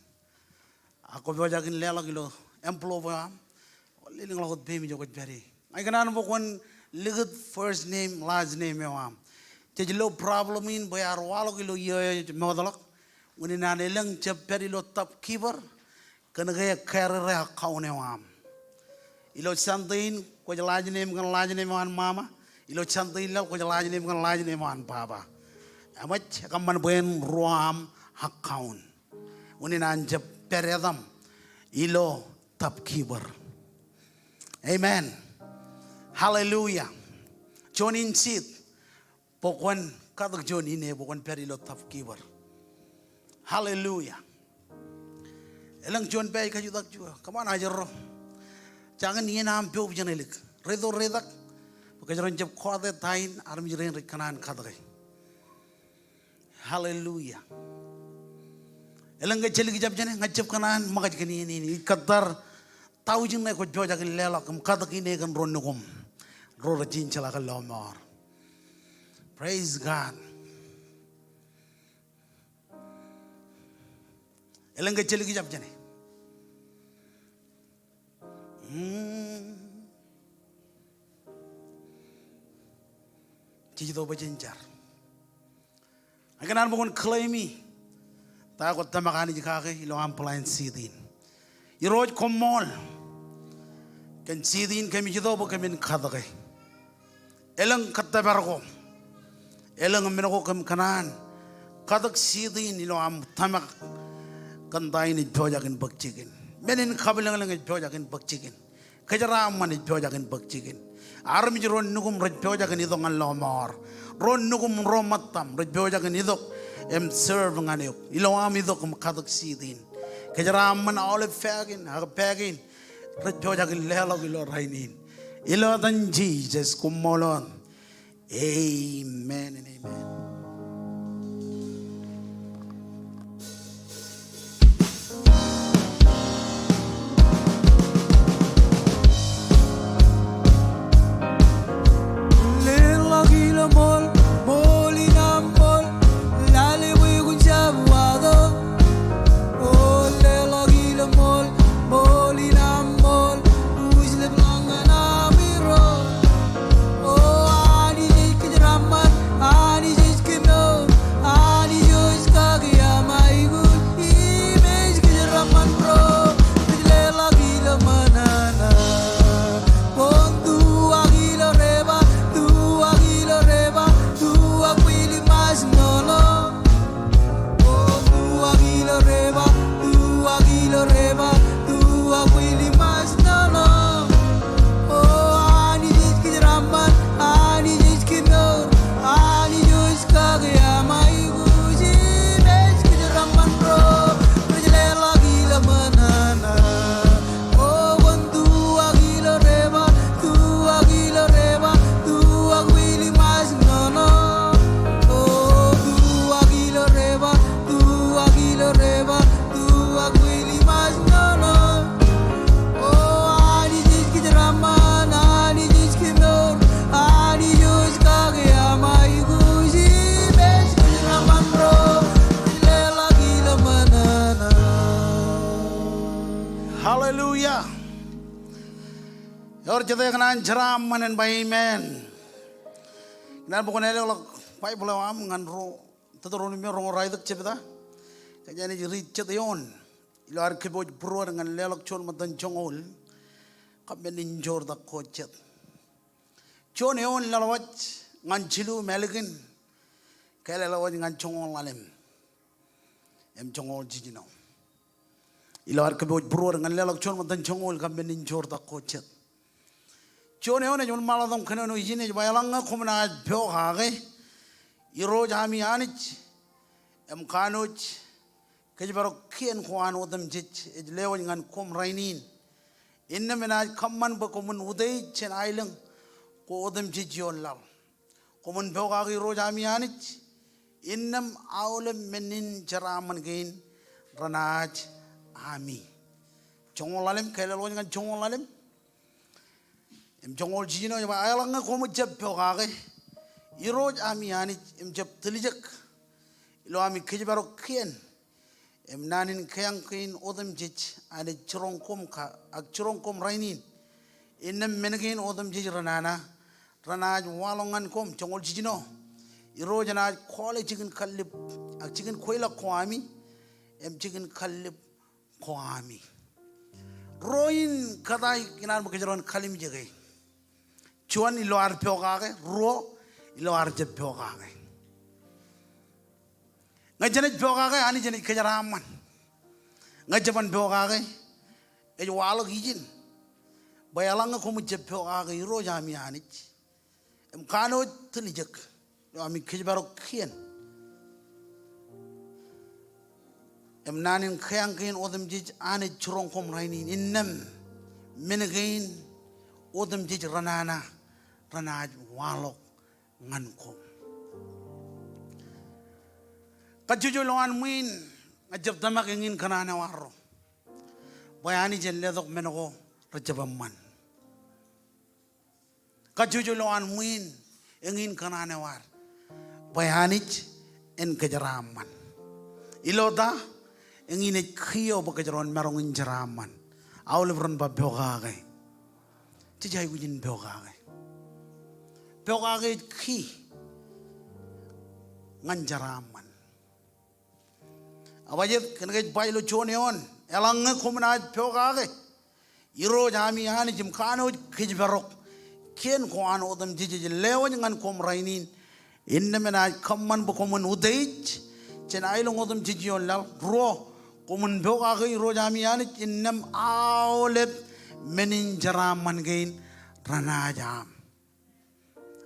Ak kwō pojak in leḷọk ilo envelope eo aṃ. Lelōñḷọk wōt peiṃ ijo kwōj pād ie. Ña ikōṇaan bwe kwōn likūt first name, last name eo aṃ. Jej lo problem in bwe ear waḷọk ilo iiō eo ej mootḷọk. Unin an elōñ jab pād ilo top giver, kōnke ekkāālōt account eo aṃ. Ilo Sunday in kwōj last name kōn last name eo an ṃaṃa. Ilo Sunday in laḷ kwōj last name kōn last name eo an baba. Eṃōj, ekōṃṃan bwe en ruo aṃ account. Unin an jab pād etaṃ ilo top giver. Amen. Hallelujah. Juon in seed bwe kwōn katōk juon ine bwe kwōn pād ilo top giver. Hallelujah. Elōñ juon pā ej kajutak juon. Come on, ajri ro. Jañin iien aṃ pojak in ālik. Reto retak. Bwe kōjro en jab kọọte ta in armej rein rej kōṇaan katōke. Hallelujah. Elōñ ke ej ālik jab jāne, ña ij jab kōṇaan ṃōkaj kōn iien in. Ij kōttar thousand ṇe kwōj pojak in leḷọk im katōk ine kōn ro nukuṃ ro rej jeḷā kōn lọmọọr. Praise God. Elōñ ke ej ālik jab jāne. Hmm. Jej itok bwe jen jar. Ña ikōṇaan bwe kwōn claim e ta eo kwōj tōmak Anij kake ilo aṃ plant seed in. Irooj, koṃṃool kōn seed in kōmij itok bwe kōmin katōke. Elōñ kōttōpar ko, elōñ men ko kōm kōṇaan katōk seed in ilo aṃ tōmak kōn ta in ej pojak in bōk jikin. Men in kabwilōñlōñ ej pojak in bōk jikin. Kōjeraaṃṃan ej pojak in bōk jikin. Armej ro nukuṃ rej pojak in itok ñan lọmọọr. Ro nukuṃ ro ṃōttaṃ rej pojak in itok im serve ñan eok ilo aṃ itok im katōk seed in. Kōjeraaṃṃan aolep pā kein ak pā kein rej pojak in leḷọk ilo rainin. Ilo etan Jisōs, koṃṃool wōt. Amen and amen. Leḷọk ilo ṃool, ṃool in aṃ ṃool, lale bwe kwōn jab wato. O, leḷọk ilo ṃool, ṃool in aṃ ṃool, uj lepḷọk ñan aṃ Irooj. O Anij ej kōjeraaṃṃan, Anij ej kōmour, Anij eo ej kake aṃ aikuj im ej kōjeraaṃṃan ro rej leḷọk ilo ṃōṇōṇō. Bwe kwōn tuwak ilo reba, tuwak ilo reba, tuwak bwil im ṃaaj ṇoṇo. O tuwak ilo reba, tuwak ilo reba, tuwak bwil im ṃaaj ṇoṇo. O Anij ej kōjeraaṃṃan, Anij ej kōmour, Anij eo ej kake aṃ aikuj im ej kōjeraaṃṃan ro rej leḷọk ilo ṃōṇōṇō. O kwōn tuwak ilo reba, tuwak ilo reba, tuwak bwil im ṃaaj ṇoṇo. O tuwak ilo reba, tuwak ilo reba, tuwak bwil im ṃaaj ṇoṇo. O Anij ej kōjeraaṃṃan, Anij ej kōmour, Anij eo ej kake aṃ aikuj im ej kōjeraaṃṃan ro rej leḷọk ilo ṃōṇōṇō. Hallelujah. Ewōr jete kōṇaan jeraaṃṃan en ba amen. Ikōṇaan bwe kwōn ālọkḷọk Baibōḷ eo aṃ ñan ro, Teuteronomi roñoul ralitōk jebta. Kōjeañ naaj riit jet eoon ilo ad kōpooj būruod ñan leḷọk juon ṃōttan joñoul kab men in joortak ko jet. Juon eoon laḷwaj ñan jilu im ālikin, ke laḷwaj ñan joñoul ḷalem im joñoul jiljino. Ilo ad kōpooj būruod ñan leḷọk juon ṃōttan joñoul kab men in joortak ko jet. Juon eoon ej wōnṃaanḷọk tok kōnono ijin, ej ba, eḷaññe koṃ naaj pokake Irooj ami Anij im kanooj kōjparok kien ko an otemjej ej lewōj ñan koṃ rainin, innām enaaj kōṃṃan bwe koṃwin utiej jān aelōñ ko otemjej ioon laḷ. Koṃwin pokake Irooj ami Anij, innām aolep men in jeraaṃṃan kein renaaj ami. Joñoul ḷalem, ke laḷwaj ñan joñoul ḷalem. Im joñoul jiljino ej ba, eḷaññe koṃij jab pokake, Irooj ami Anij im jab tiljek ilo ami kōjparok kien im naan in keeañ kein otemjej Anij jiroñ koṃ ka, ak jiroñ koṃ rainin, innām men kein otemjej renana renaaj waḷọk ñan koṃ. Joñoul jiljino, Irooj enaaj kọọle jikin kallib, ak jikin kweilọk ko ami, im jikin kallib ko ami. Ruo in kōtaan ikōṇaan bwe kōjro en kalimjeke. Juon, ilo ad pokake. Ruo, ilo ad jab pokake. Ñe jenaaj pokake, Anij enaaj kōjeraaṃṃan. Ñe jeban pokake, ej waḷọk ijin bwe eḷaññe koṃij jab pokake Irooj ami Anij im kanooj tiljek ilo ami kōjparok kien im naan in keeañ kein otemjej Anij jiroñ koṃ rainin, innām men kein otemjej renana renaaj waḷọk ñan koṃ. Kajjojo ilowaan ṃwiin ña ij jab tōmak eñin kōṇaan eo arro bwe Anij en letok men ko rejjab eṃṃan. Kajjojo ilowaan ṃwiin eñin kōṇaan eo ad bwe Anij en kōjeraaṃṃan. Ilo ta? Eñin ej key eo bwe kōjro en maroñ in jeraaṃṃan. Aolep ren ba pokake. Jej aikuj in pokake. Pokake ej key ñan jeraaṃṃan. Ebajjeet, kōnke ej ba ilo juon eoon, eḷaññe koṃ naaj pokake Irooj ami Anij im kanooj kōjparok kien ko an otemjej ej lewōj ñan koṃ rainin, innām enaaj kōṃṃan bwe koṃwin utiej jān aelōñ otemjej ioon laḷ. Ruo, koṃwin pokake Irooj ami Anij, innām aolep men in jeraaṃṃan kein renaaj aṃ.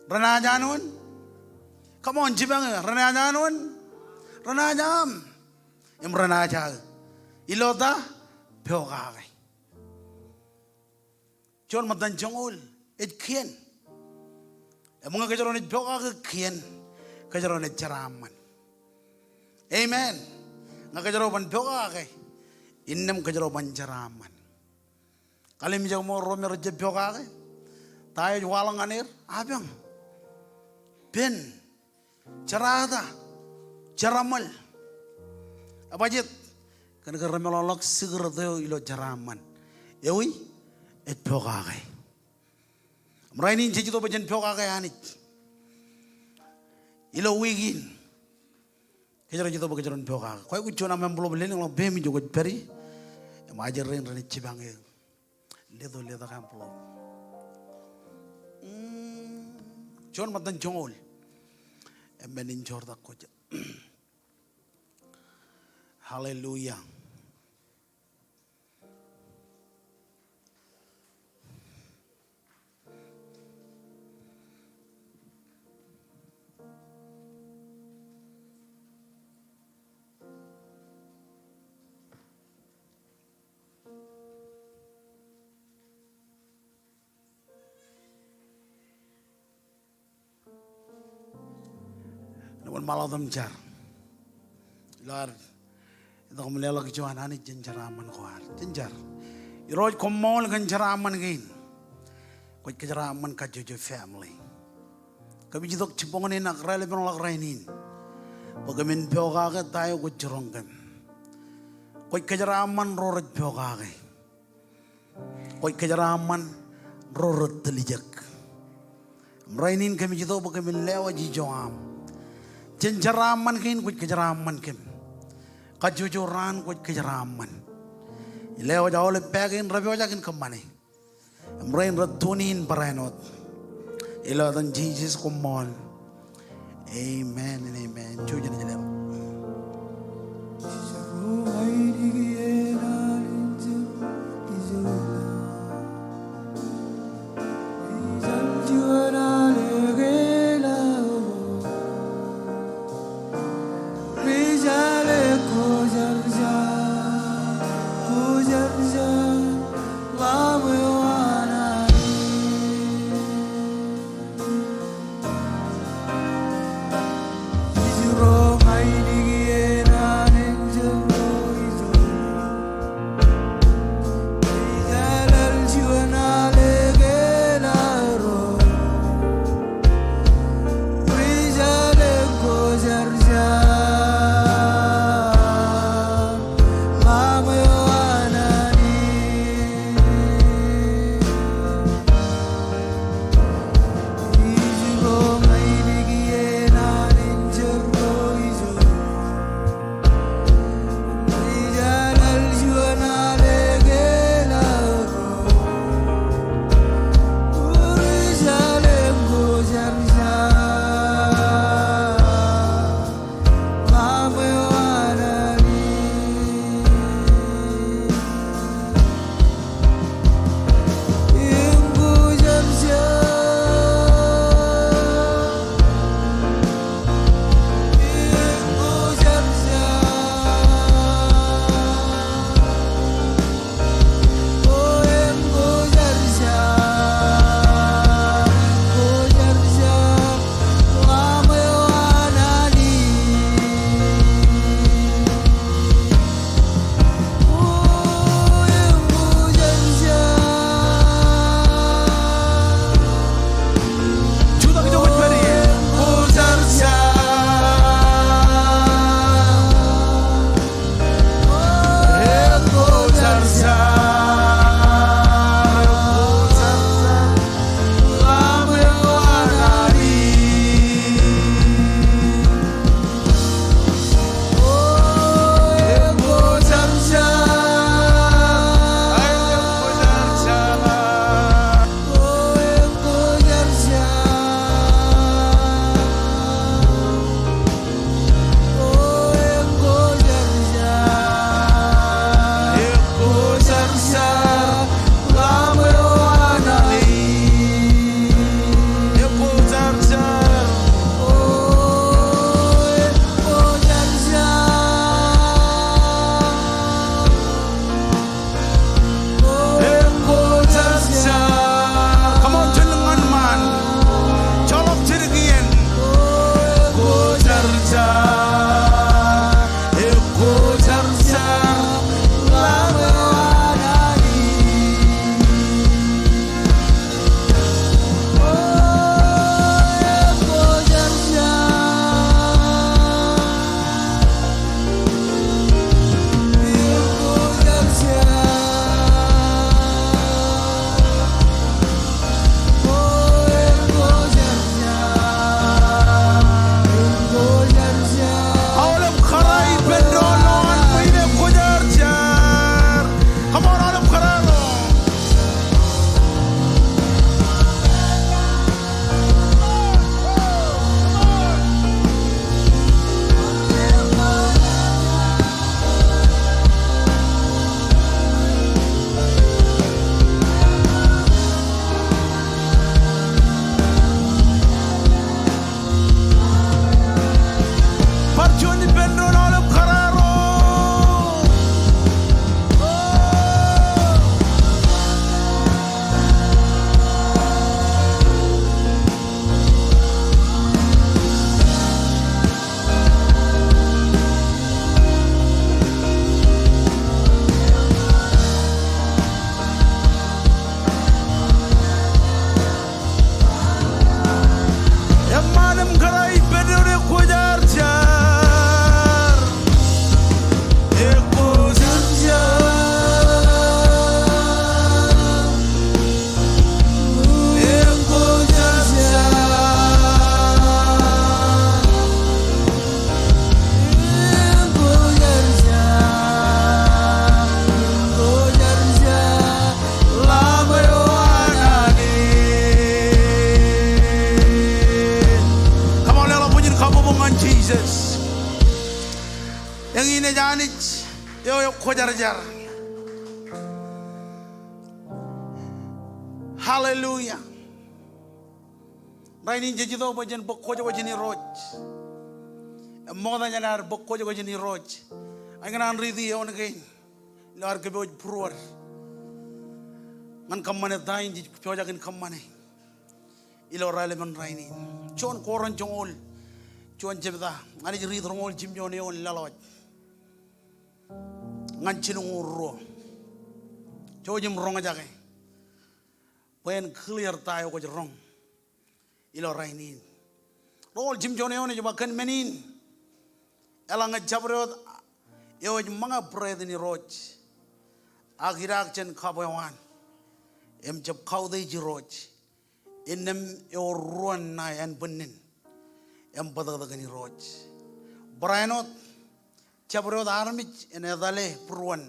Renaaj an wōn? Come on, jipañ eō. Renaaj an wōn? Renaaj aṃ. Im renaaj aō. Ilo ta? Pokake. Juon ṃōttan joñoul ej kien. Im ñe kōjro naaj pokake kien, kōjro naaj jeraaṃṃan. Amen. Ñe kōjro ban pokake, innām kōjro ban jeraaṃṃan. Kalimjek ṃōk ro me rej jab pokake. Ta eo ej waḷọk ñan er? Apañ. Pen. Jerata. Jeramwal. Ebajjeet, kōnke remeḷọkḷọk secret eo ilo jeraaṃṃan. Ewi? Ej pokake. Im rainin jej itok bwe jen pokake Anij. Ilo wiik in kōjro ej itok bwe kōjro en pokake. Kwōj aikuj juon aṃ envelope lelōñḷọk peiṃ ijo kwōj pād ie. Im ajri rein renaaj jipañ eō. Leto, leto ke envelope. Mm, juon ṃōttan joñoul. Im men in joortak ko jet. Hallelujah. Āinwōt ṃaḷotam jar. Ilo ad itok im leḷọk ijo an Anij jān jeraaṃṃan ko ad. Jen jar. Irooj, koṃṃool kōn jeraaṃṃan kein. Kwōj kōjeraaṃṃan kajjojo family. Kōmij itok jibboñōn in ak raelepin ḷọk rainin bwe kōmin pokake ta eo kwōj jiroñ kōm. Kwōj kōjeraaṃṃan ro rej pokake. Kwōj kōjeraaṃṃan ro rej tiljek. Im rainin kōmij itok bwe kōmin lewōj ijo aṃ. Jān jeraaṃṃan kein kwōj kōjeraaṃṃan kōm. Kajjojo raan kwōj kōjeraaṃṃan. Ilewōj aolep pā kein rej pojak in kōṃṃane. Im rein rej tune in barāinwōt. Ilo etan Jisōs, koṃṃool. Amen and amen. Jouj im leḷọk. Jisōs. Eñin ej Anij eo ekwōjarjar. Hallelujah. Rainin jej itok bwe jen bōk kwōjkwōj in Irooj. Im ṃokta jān ad bōk kwōjkwōj in Irooj, ij kōṇaan riiti eoon kein ilo ad kōpooj būruod ñan kōṃṃane ta in jej pojak in kōṃṃane ilo raelepen rainin. Juon Korint joñoul juon jebta, ña ij riit roñoul jimjuon eoon laḷọk ñan jilñuul ruo. Jouj im roñjake bwe en clear ta eo kwōj roñ ilo rainin. Roñoul jimjuon eoon ej ba, kōn men in, eḷaññe jabdewōt eo ej ṃōñā būreet in Irooj ak idaak jān kabwewaan im jab kautiej Irooj, innām ewōr ruon ṇae ānbwinnin im bōtōktōkin Irooj. Barāinwōt jabdewōt armej en etale būruon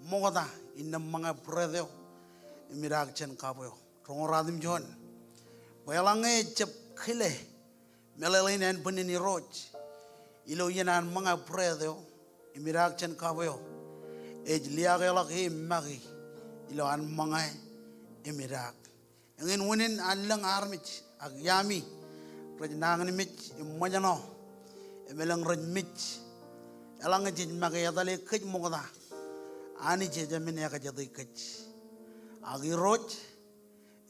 ṃokta innām ṃōñā būreet eo im idaak jān kabweo. Roñoul ruatimjuon, bwe eḷaññe ejjab kile meḷeḷein ānbwinnin Irooj ilo iien an ṃōñā būreet eo im idaak jān kabweo, ej liaakḷọk e make ilo an ṃōñā im idaak. Eñin unin an lōñ armej ak iaami rej nañinmej im ṃōjṇọ im elōñ rej mej. Eḷaññe jej make etale kōj ṃokta, Anij ejāmin ekajete kōj. Ak Irooj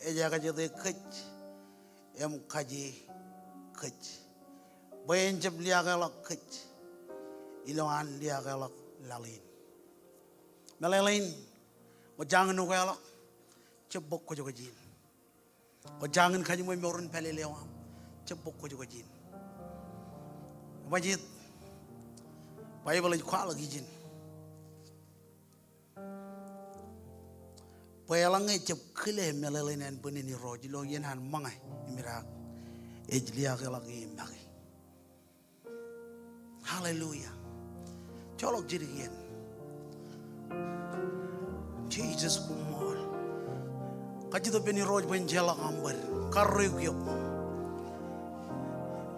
ej ekajete kōj im kaje kōj bwe en jab liaakḷọk kōj ilo an liaakḷọk laḷ in. Meḷeḷein, kwō jañin ukeḷọk, jab bōk kwōjkwōj in. Kwō jañin kajiṃwe mour in pālele eo aṃ, jab bōk kwōjkwōj in. Ebajjeet, Baibōḷ ej kwaḷọk ijin bwe eḷaññe ejjab kile meḷeḷein ānbwinnin Irooj ilo iien an ṃōñā im idaak, ej liaakḷọk e make. Hallelujah. Joḷọk jidik iien. Jisōs, koṃṃool. Kajjitōk ippān Irooj bwe en jeorḷọk aṃ bōd. Karreoik eok.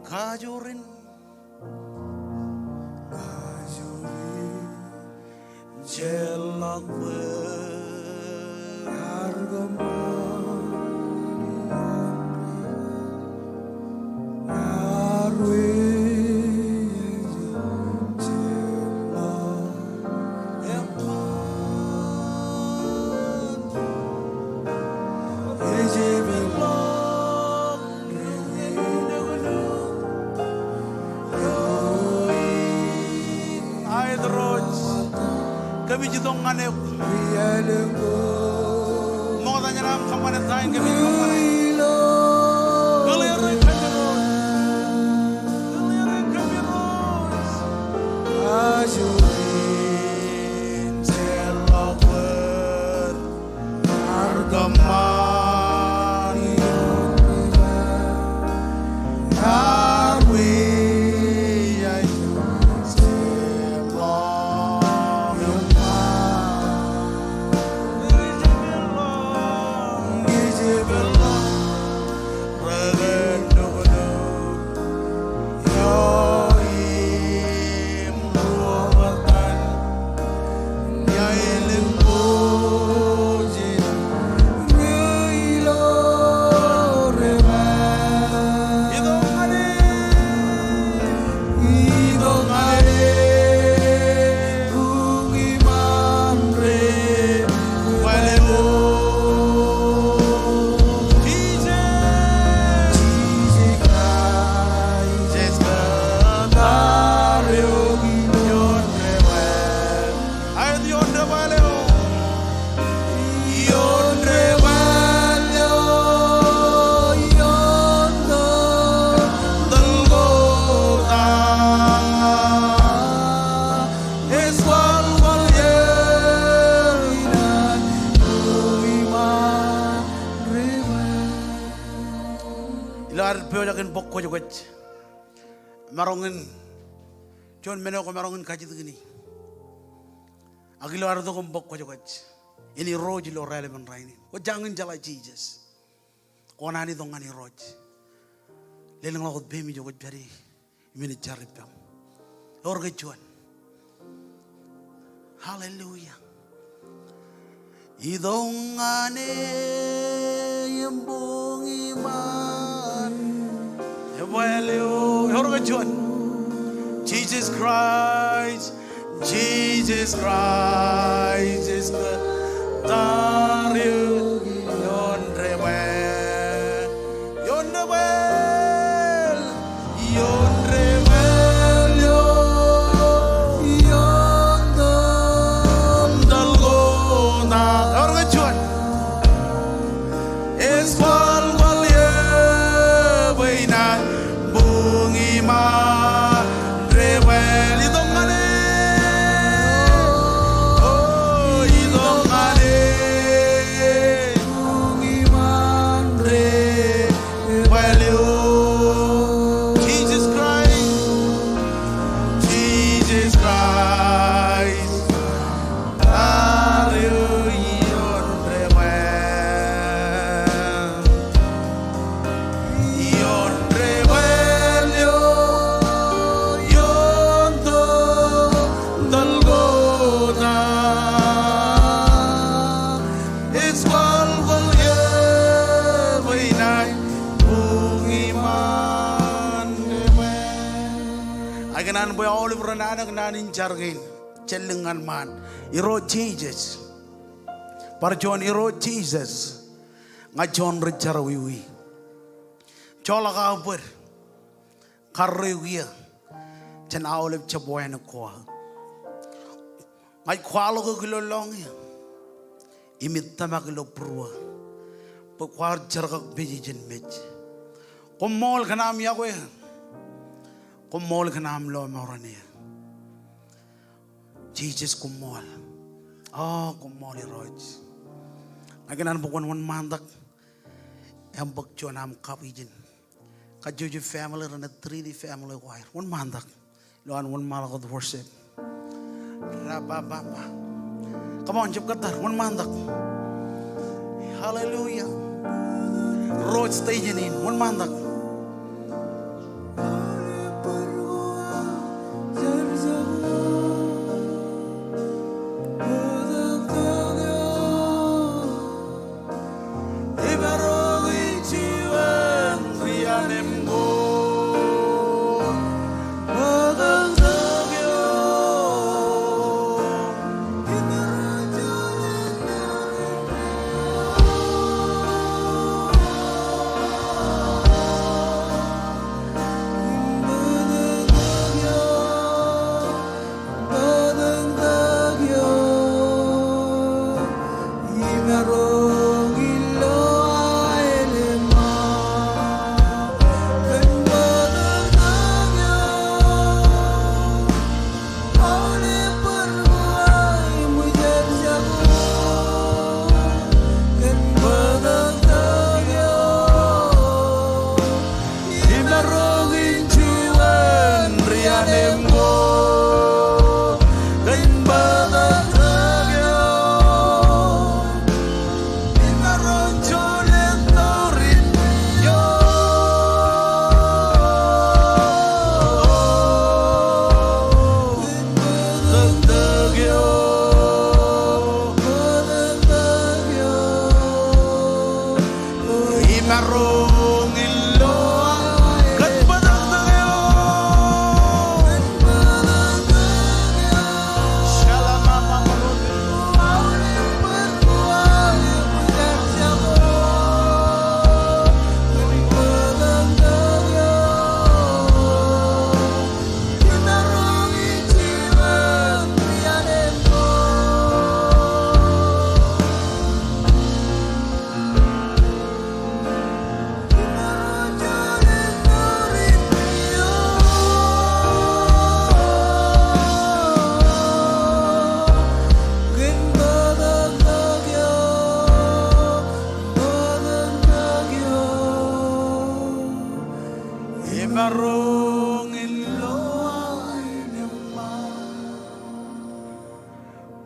Kajoor in. Kajoor in. Jeorḷọk bōd. Ar kōṃṃan ioon ri wāween. Ar weeḷap jeorḷọk. Eṃṃan. Ejepḷọk. Aet Irooj, kōmij itok ñan eok. Ṃokta jān am kōṃṃane ta in kōmij kōṃṃane. Kōḷḷeerik kōm Irooj. Kōḷḷeerik kōm Irooj. Ajoor in jeorḷọk bōd. Ar kōṃṃan ioon ri wāween. Ar weeḷap jeorḷọk. Eṃṃan. Ejepḷọk. Rekōnnuknuk. Eo im ruo ṃōttan. Ña iliṃ bōjin ñe ilo ri wāween. Itok ñan e. Itok ñan e. Koṃṃan ri wāween. Jisōs. Jisōs Kraist. Jisōs Kraist. Aet ioon debwāāl eo. Ioon debwāāl eo. Ioon tōl Golgota. Ej kwaḷ kwaḷ eok inan eo iṃaan ri wāween. Ilo ad pojak in bōk kwōjkwōj, maroñ in, juon men eo kwōmaroñ in kajjitōk ñan e. Ak ilo ad itok im bōk kwōjkwōj in Irooj ilo raelepen rainin, kwō jañin jeḷā Jisōs. Kwō kōṇaan itok ñan Irooj. Lelōñḷọk wōt peiṃ ijo kwōj pād ie. Im ij jar ippaṃ. Ewōr ke juon? Hallelujah. Itok ñan e im buñ iṃaan. Evail eo. Ewōr ke juon? Jesus Christ. Jesus Christ is the tar eo ioon debwāāl. Ioon debwāāl. Ioon debwāāl eo. Ioon tōl, tōl Golgotha. Ewōr ke juon? Ej kwaḷ kwaḷ ie bwe inaaj buñ iṃaan debwāāl. Itok ñan e. O, itok ñan e. Buñ iṃaan debwāāl eo. Jesus Christ. Jesus Christ. Tar eo ioon debwāāl. Ioon debwāāl eo, ioon tōl, tōl Golgotha. Ej kwaḷ kwaḷ ie bwe inaaj buñ iṃaan debwāāl. Ikōṇaan bwe aolep ren anōk naan in jar kein. Jen lōñ ñan ṃaan. Irooj Jisōs. Bar juon, Irooj Jisōs, ña juon ri jerọwiwi. Joḷọk aō bōd karreoik eō jān aolep jab wānōk ko aō. Ña ij kwaḷọk eok ilo lọñiō im ij tōmak ilo būruō bwe kwaar jerkakpeje jān mej. Koṃṃool kōn aṃ iọkwe. Koṃṃool kōn aṃ lọmọọren eō. Jisōs, koṃṃool. O, koṃṃool Irooj. Ña ikōṇaan bwe kwōn wōnṃaantak im bōk juon aṃ kab ijin. Kajjojo family renaaj Trinity Family Choir. Wōnṃaantak. Ilo an wōnṃaanḷọk wōt worship. Rabababa. Come on, jab kōttar. Wōnṃaantak. Hallelujah. Rooj station in. Wōnṃaantak.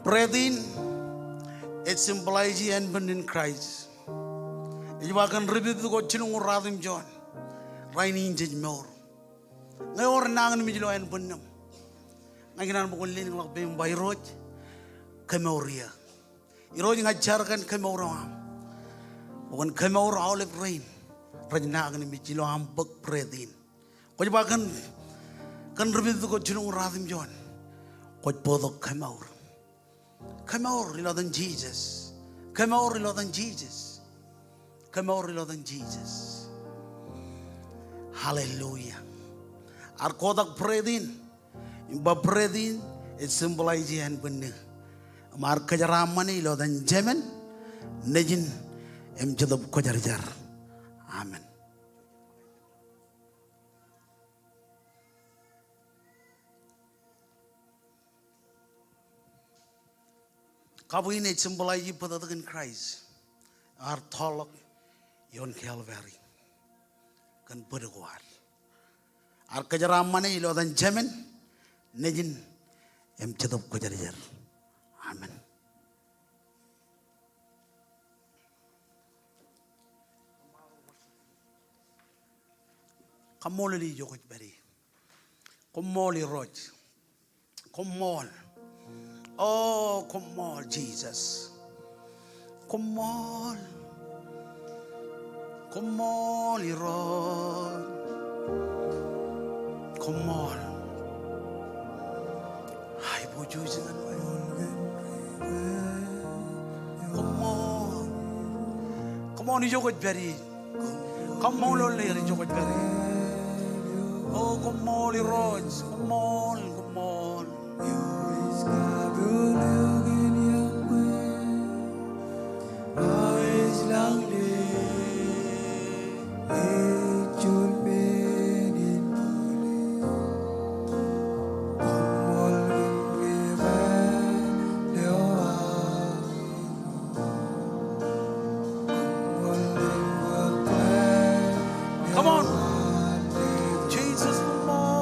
Bread in, ej symbolize e ānbwinnin Kraist. Ej ba kōn ri pipik ko jilñuul ruatimjuon, rainin jej mour. Ñe ewōr nañinmej ilo ānbwinnūṃ, ña ikōṇaan bwe kwōn lelōñḷọk peiṃ ba, Irooj, kemour eō. Irooj, ña ij jar kōn kemour eo aṃ. Bwe kōn kemour aolep rein rej nañinmej ilo aṃ bōk bread in. Kwōj ba kōn, kōn ri-Methodist ko jilñuul ruatimjuon, kwōj bōktok kemour. Kemour ilo etan Jisōs. Kemour ilo etan Jisōs. Kemour ilo etan Jisōs. Hallelujah. Ear kotak bread in. Im ba bread in ej symbolize ānbwinnū. Im ear kōjeraaṃṃane ilo etan Jemān, Nejin, im Jetōb Kwōjarjar. Amen. Kab in ej symbolize bōtōktōkin Kraist ear tọọrḷọk ioon Calvary kōn bōd ko ad. Ear kōjeraaṃṃane ilo etan Jemān, Nejin, im Jetōb Kwōjarjar. Amen. Kaṃṃoolol ijo kwōj pād ie. Koṃṃool Irooj. Koṃṃool. O, koṃṃool Jisōs. Koṃṃool. Koṃṃool Irooj. Koṃṃool. Aiboojoj ñan wōt. Koṃṃool. Koṃṃool ijo kwōj pād ie. Kaṃṃoolol er ijo kwōj pād ie. O, koṃṃool Irooj. Koṃṃool, koṃṃool. Come on. Jesus, come on.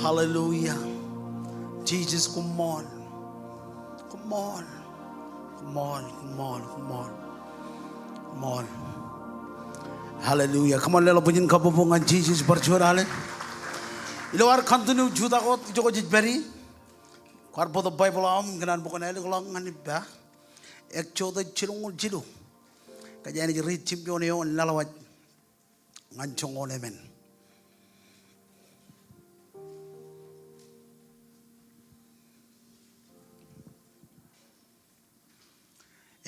Hallelujah. Jesus, koṃṃool. Koṃṃool. Koṃṃool, koṃṃool, koṃṃool. Koṃṃool. Hallelujah. Come on, leḷọk bwijin kabbokbok ñan Jisōs bar juon alen. Ilo ad continue jutak wōt, ijo kwōj pād ie, kwaar bōktok Baibōḷ eo aṃ, ikōṇaan bwe kwōn ālikḷọk ñan ippa Exodus jilñuul jilu. Kōjeañ naaj riit jimjuon eoon laḷwaj ñan joñoul emān.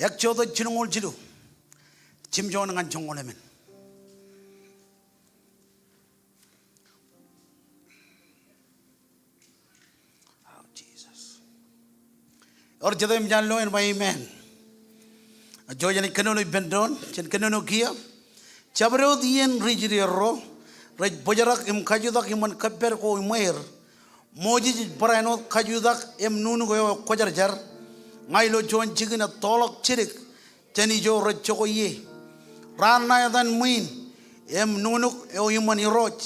Exodus jilñuul jilu. Jimjuon ñan joñoul emān. Oh, Jesus. Ewōr jete im jen lo en ba amen. Ak jen kōnono ippān doon, jen kōnono kiiō. Jabdewōt iien ri Israel ro rej bōjrak im kajutak iṃōn kōppād ko iṃweir, Moses ej barāinwōt kajutak im nuknuk eo ekwōjarjar ña ilo juon jikin ettoḷọk jidik jān ijo rej jokwe ie. Raar ṇa etan ṃwiin im nuknuk eo iṃōn Irooj.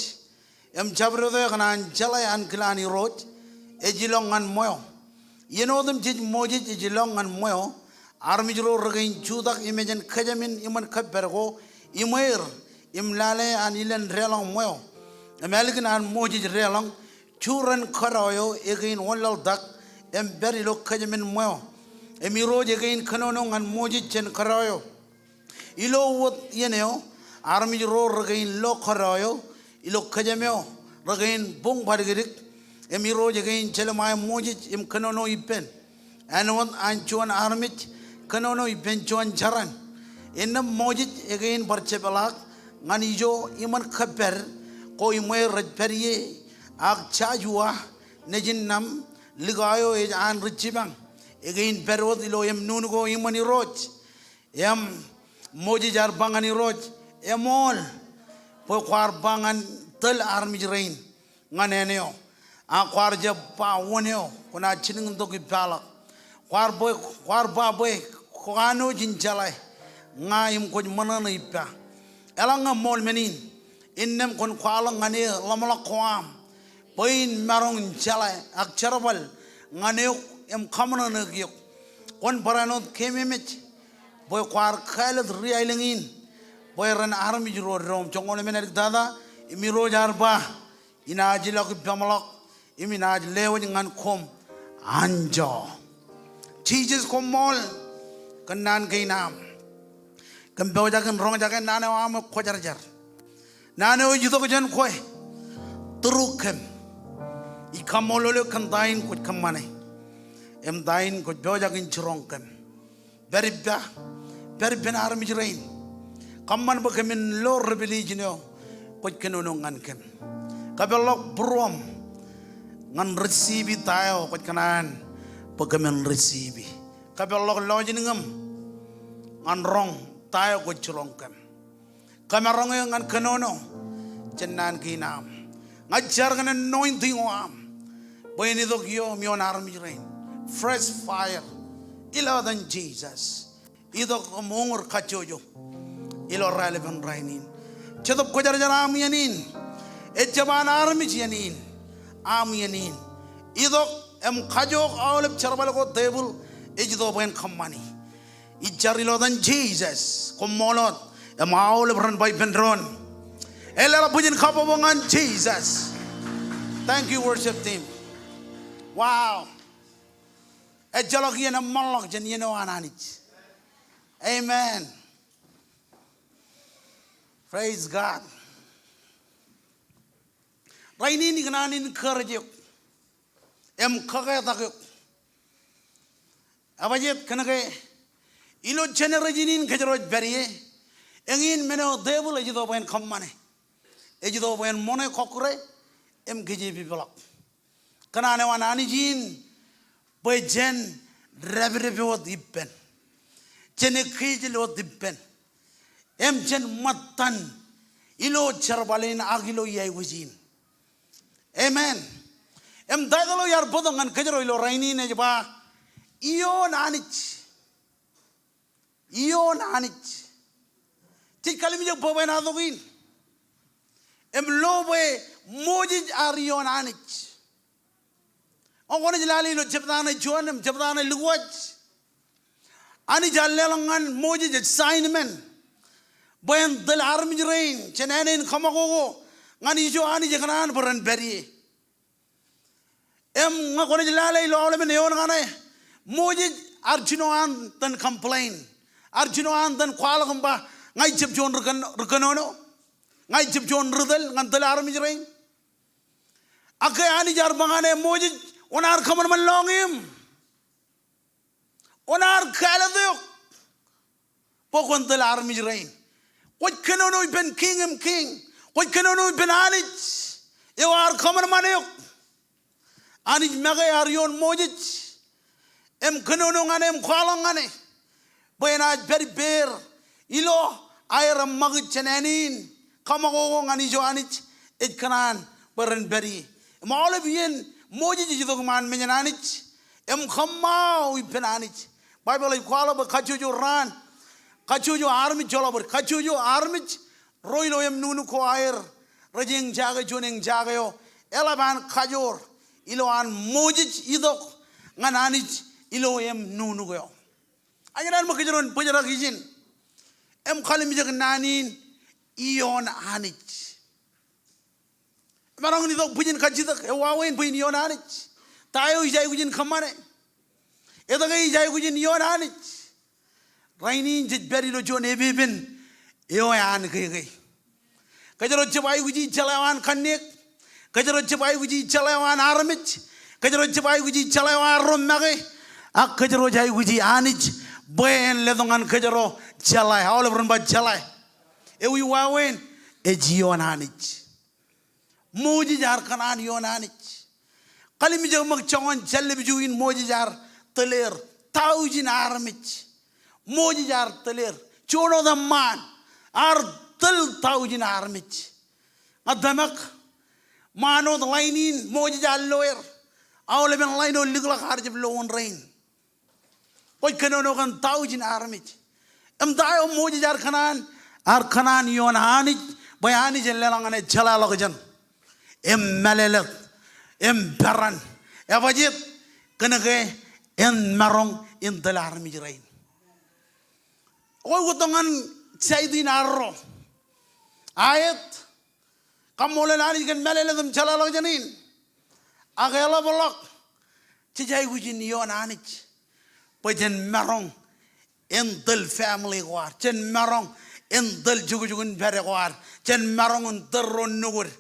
Im jabdewōt eo ekōṇaan jeḷā ankilaan Irooj ej ilọk ñan ṃweo. Iien otemjej Moses ej ilọk ñan ṃweo, armej ro rekein jutak i mejān kōjām in iṃōn kōppād ko iṃweir im lale an ilen deḷọñ ṃweo. Im ālikin an Moses deḷọñ, ju ren kōdọ eo ekein wōnlaḷtak im pād ilo kōjām in ṃweo. Im Irooj ekein kōnono ñan Moses jān kōdọ eo. Ilo wōt iien eo, armej ro rekein lo kōdọ eo ilo kōjām eo, rekein buñ badikdik. Im Irooj ekein jelṃae Moses im kōnono ippān āinwōt an juon armej kōnono ippān juon jaran. Innām Moses ekein bar jepḷaak ñan ijo iṃōn kōppād ko iṃweir rej pād ie, ak Jojua nejin Num, likao eo ej an ri jipañ, ekein pād wōt ilo im nuknuk eo iṃōn Irooj. Im Moses ear ba ñan Irooj, eṃool bwe kwaar ba ñan tōl armej rein ñan āne eo, ak kwaar jab ba wōn eo kwōnaaj jilkintok ippaḷọk. Kwaar bwe, kwaar ba bwe kwō kanooj in jeḷā ña im kwōj ṃōṇōṇō ippa. Eḷaññe ṃool men in, innām kwōn kwaḷọk ñan e ḷōmṇak ko aṃ bwe in maroñ in jeḷā ak jerbal ñan eok im kaṃōṇōṇōik eok. Kwōn barāinwōt keememej bwe kwaar kāālōt ri aelōñ in bwe ren armej ro doṃ. Joñoul emān āliktata, im Irooj ear ba, inaaj ilọk ippaṃḷọk im inaaj lewōj ñan koṃ anjọ. Jisōs, koṃṃool kōn naan kein aṃ. Kōm pojak in roñjake naan eo aṃ ekwōjarjar. Naan eo ej itok jān kwe, tūruk kōm. Ij kaṃṃoolol eok kōn ta in kwōj kōṃṃane im ta in kwōj pojak in jiroñ kōm. Pād ippa, pād ippān armej rein. Kōṃṃan bwe kōmin lo revelation eo kwōj kōnono ñan kōm. Kōpeḷḷọk būruōm ñan receive ta eo kwōj kōṇaan bwe kōmin receive. Kōpeḷḷọk lọjilñōm ñan roñ ta eo kwōj jiroñ kōm. Kōmaroñ eō ñan kōnono jān naan kein aṃ. Ña ij jar kōn anointing eo aṃ bwe en itok ioō im ioon armej rein. Fresh fire. Ilo etan Jisōs. Itok im uñūr kajjojo ilo raelepen rainin. Jetōb Kwōjarjar aṃ iien in. Ejjab an armej iien in. Aṃ iien in. Itok im kajook aolep jerbal ko devil ej itok bwe en kōṃṃani. Ij jar ilo etan Jisōs, koṃṃool wōt, im aolep ren ba ippān doon, āliktata bwijin kabbokbok ñan Jisōs. Thank you, worship team. Wow. Ejjeḷọk iien eṃṃanḷọk jān iien eo an Anij. Amen. Praise God. Rainin ikōṇaan in encourage eok im kōketak eok. Ebajet kōnke ilo generation in kōjro ej pād ie, eñin men eo devil ej itok bwe en kōṃṃane. Ej itok bwe en ṃoṇe kọkkure im kōjepepḷọk. Kōṇaan eo an Anij in bwe jen dāpdep wōt ippān. Jen ekkejel wōt ippān. Im jen ṃōttan ilo jerbal in ak ilo iāekwōj in. Amen. Im title eo iar bōktok ñan kōjro ilo rainin ej ba, Ioon Anij. Ioon Anij. Jej kallimjek bwebwenato kein im lo bwe Moses ear ioon Anij. Ñe kwōnaaj lale ilo jebta ṇe juon im jebta ṇe lukkuun, Anij ear leḷọk ñan Moses assignment bwe en tōl armej rein jān āne in kōṃakoko ñan ijo Anij ekōṇaan bwe ren pād ie. Im ñe kwōnaaj lale ilo aolepen eoon kaṇe, Moses ear jino an itōn complain. Ear jino an itōn kwaḷọk im ba, ña ij jab juon ri kōn-, ri kōnono. Ña ij jab juon ri tōl ñan tōl armej rein. Ak ke Anij ear ba ñan e, Moses, wōn ar kōṃanṃan lọñiṃ? Wōn ar kāālōt eok? bwe kwōn tōl armej rein. Kwōj kōnono ippān Kiiñ im kiiñ. Kwōj kōnono ippān Anij eo ear kōṃanṃan eok. Anij make ear ioon Moses im kōnono ñan e im kwaḷọk ñan e bwe enaaj pād ippāer ilo aer eṃṃakūt jān āne in kaṃakoko ñan ijo Anij ej kōṇaan bwe ren pād ie. Im aolep iien Moses ej itok iṃaan mejān Anij im kōṃṃao ippān Anij. Baibōḷ ej kwaḷọk bwe kajjojo raan, kajjojo armej, joḷọk bōd, kajjojo armej ro ilo eṃ nuknuk ko aer rej eñjake juon eñjake eo eḷap an kajoor ilo an Moses itok ñan Anij ilo eṃ nuknuk eo. Ak ñan ṃōk kōjro en bōjrak ijin im kalimjek naan in ioon Anij. Emaroñ in itok bwijin kajjitōk, ewāween bwe in ioon Anij. Ta eo ij aikuj in kōṃṃane? Etke ij aikuj in ioon Anij? Rainin jej pād ilo juon epepen eo an keke. Kōjro jab aikuji jeḷā eo an kanniōk. Kōjro jab aikuji jeḷā eo an armej. Kōjro jab aikuji jeḷā eo an ro make. Ak kōjro ej aikuji Anij bwe en letok ñan kōjro jeḷā. Aolep ren ba jeḷā. Ewi wāween? Ej ioon Anij. Moses ear kōṇaan ioon Anij. Kalimjek ṃōk joñan jāllep iju in Moses ear tōl er taujin armej. Moses ear tōl er. Juon wōt eṃṃaan ear tōl taujin armej. Ña tōmak ṃaan wōt ḷain in Moses ear lo er. Aolepen ḷain eo likḷọk ear jab lo wōn rein. Kwōj kōnono kōn taujin armej. Im ta eo Moses ear kōṇaan? Ear kōṇaan ioon Anij, bwe Anij en leḷọk ñan e jeḷāḷọkjeṇ im mālōtlōt im peran. Ebajeet? Kōnke en maroñ in tōl armej rein. Kwōj wōt tok ñan side in arro. Aet, kaṃṃoolol Anij kōn mālōtlōt im jeḷāḷọkjeṇ in. Ak eḷapḷọk, jej aikuj in ioon Anij bwe jen maroñ in tōl family ko ad, jen maroñ in tōl jukjukinpād ko ad, jen maroñ in tōl ro nukūd.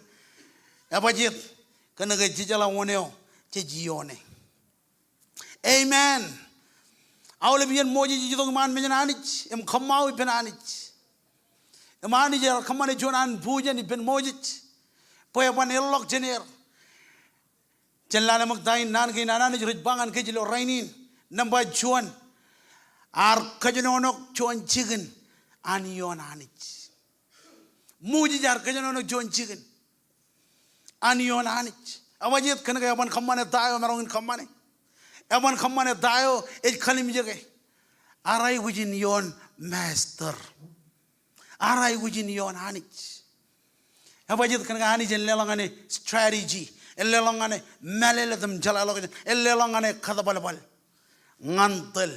Ebajeet? Kōnke jejeḷā wōn eo jej ioone. Amen. Aolep iien Moses ej itok iṃaan mejān Anij im kōṃṃao ippān Anij. Im Anij ear kōṃṃane juon an bujen ippān Moses bwe eban ilọk jān er. Jen lale ṃōk ta in naan kein an Anij rej ba ñan kōj ilo rainin. Nōṃba juon, ear kōjenolọk juon jikin an ioon Anij. Moses ear kōjenolọk juon jikin an ioon Anij. Ebajeet? Kōnke eban kōṃṃane ta eo emaroñ in kōṃṃane. Eban kōṃṃane ta eo ej kalimjeke. Ear aikuj in ioon Master. Ear aikuj in ioon Anij. Ebajeet? Kōnke Anij en leḷọk ñan e strategy. En leḷọk ñan e mālōtlōt im jeḷāḷọkjeṇ. En leḷọk ñan e kōtbalbal ñan tōl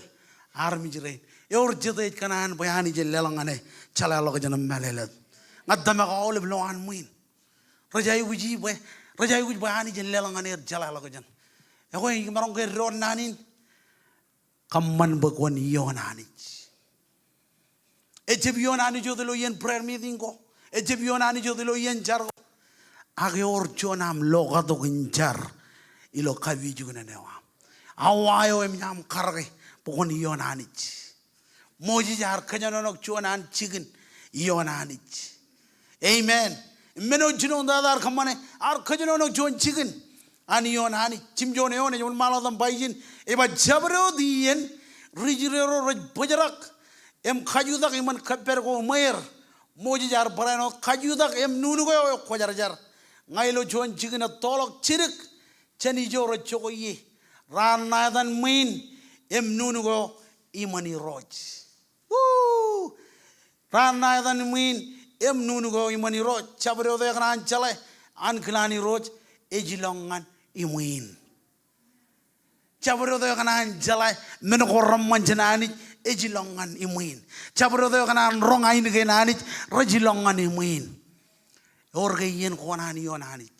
armej rein. Ewōr jete ej kōṇaan bwe Anij en leḷọk ñan e jeḷāḷọkjeṇ im mālōtlōt? Ña tōmak aolep lowaan ṃwiin rej aikuji bwe, rej aikuj bwe Anij en leḷọk ñan er jeḷāḷọkjeṇ. Ekwe, imaroñ ke doon naan in, kōṃṃan bwe kwōn ioon Anij. Ejab ioon Anij wōt ilo iien prayer meeting ko. Ejab ioon Anij wōt ilo iien jar ko. Ak ewōr juon aṃ lokatok in jar ilo kapijuknen eo aṃ. Awa eo eṃōj aṃ karōke bwe kwōn ioon Anij. Moses ear kōjenolọk juon an jikin ioon Anij. Amen. Im men eo jinoin tata ear kōṃṃane, ear kōjenolọk juon jikin an ioon Anij. Jimjuon eoon ej wōnṃaanḷọk im ba ijin, ej ba, jabdewōt iien ri Israel ro rej bōjrak im kajutak iṃōn kōppād ko iṃweer, Moses ear barāinwōt kajutak eṃ nuknuk eo ekwōjarjar. Ña ilo juon jikin ettoḷọk jidik jān ijo rej jokwe ie. Raar ṇa etan ṃwiin eṃ nuknuk eo iṃōn Irooj. Woo! Raar ṇa etan ṃwiin eṃ nuknuk eo iṃōn Irooj. Jabdewōt ekōṇaan jeḷā ankilaan Irooj ej ilọk ñan iṃwiin. Jabdewōt ekōṇaan jeḷā men ko reṃṃan jān Anij ej ilọk ñan iṃwiin. Jabdewōt ekōṇaan roñ ainikien Anij rej ilọk ñan iṃwiin. Ewōr ke iien kwōkōṇaan ioon Anij?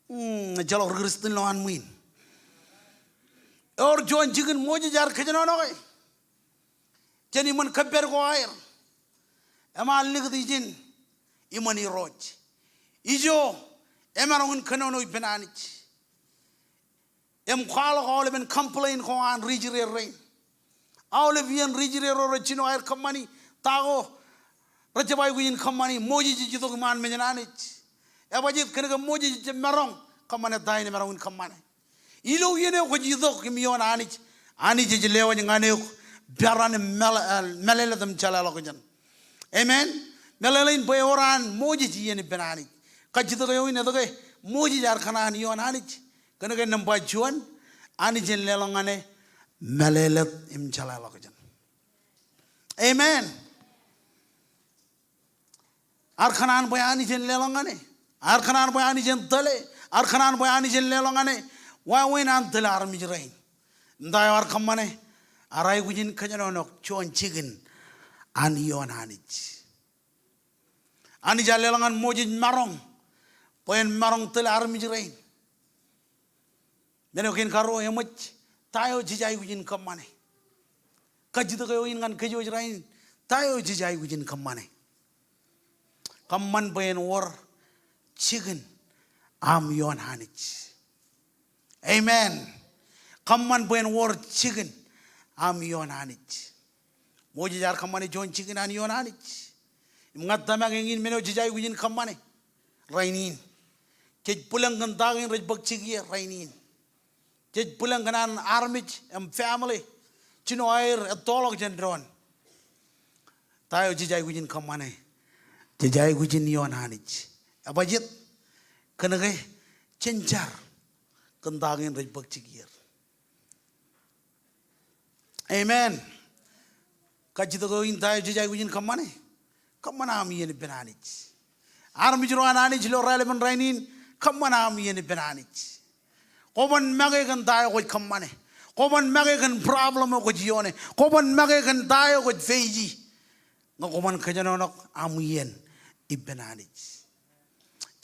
Hmm, ejjeḷọk ri Kristian lowaan ṃwiin. Ewōr juon jikin Moses ear kōjenolọke jān iṃōn kōppād ko aer. Im ear likūt ijin iṃōn Irooj. Ijo emaroñ in kōnono ippān Anij im kwaḷọk aolepen complain ko an ri Israel rein. Aolep iien ri Israel ro rej jino aer kōṃṃani ta ko rej jab aikuj in kōṃṃani, Moses ej itok iṃaan mejān Anij. Ebajjeet? Kōnke Moses ejjab maroñ kōṃṃane ta in emaroñ in kōṃṃane. Ilo iien eo kwōj itok im ioon Anij, Anij ej lewōj ñan eok peran im māl-, eh, mālōtlōt im jeḷāḷọkjeṇ. Amen. Meḷeḷein bwe ewōr an Moses iien ippān Anij. Kajjitōk eo in etke Moses ear kōṇaan ioon Anij? Kōnke nōṃba juon, Anij en leḷọk ñan e mālōtlōt im jeḷāḷọkjeṇ. Amen. Ear kōṇaan bwe Anij en leḷọk ñan e. Ear kōṇaan bwe Anij en tōl e. Ear kōṇaan bwe Anij en leḷọk ñan e. Wāween an tōl armej rein. Im ta eo ear kōṃṃane? Ear aikuj in kōjenolọk juon jikin an ioon Anij. Anij ear leḷọk ñan Moses maroñ bwe en maroñ tōl armej rein. Men eo kein karuo eṃōj, ta eo jej aikuj in kōṃṃane? Kajjitōk eo in ñan kōj rainin, ta eo jej aikuj in kōṃṃane? Kōṃṃan bwe en wōr jikin aṃ ioon Anij. Amen. Kōṃṃan bwe en wōr jikin aṃ ioon Anij. Moses ear kōṃṃane juon jikin an ioon Anij. Im ña tōmak eñin men eo jej aikuj in kōṃṃane rainin. Jej bwilōñ kōn ta kein rej bōk jikier rainin. Jej bwilōñ kōn an armej im family jino aer ettoḷọk jān doon. Ta eo jej aikuj in kōṃṃane? Jej aikuj in ioon Anij. Ebajjeet? Kōnke jen jar kōn ta kein rej bōk jikier. Amen. Kajjitōk eo in, ta eo jej aikuj in kōṃṃane? Kōṃṃan aṃ iien ippān Anij. Armej ro an Anij ilo raelepen rainin, kōṃṃan aṃ iien ippān Anij. Kwōban make kōn ta eo kwōj kōṃṃane. Kwōban make kōn problem eo kwōj ioone. Kwōban make kōn ta eo kwōj face e. Ñe kwōban kōjenolọk aṃ iien ippān Anij.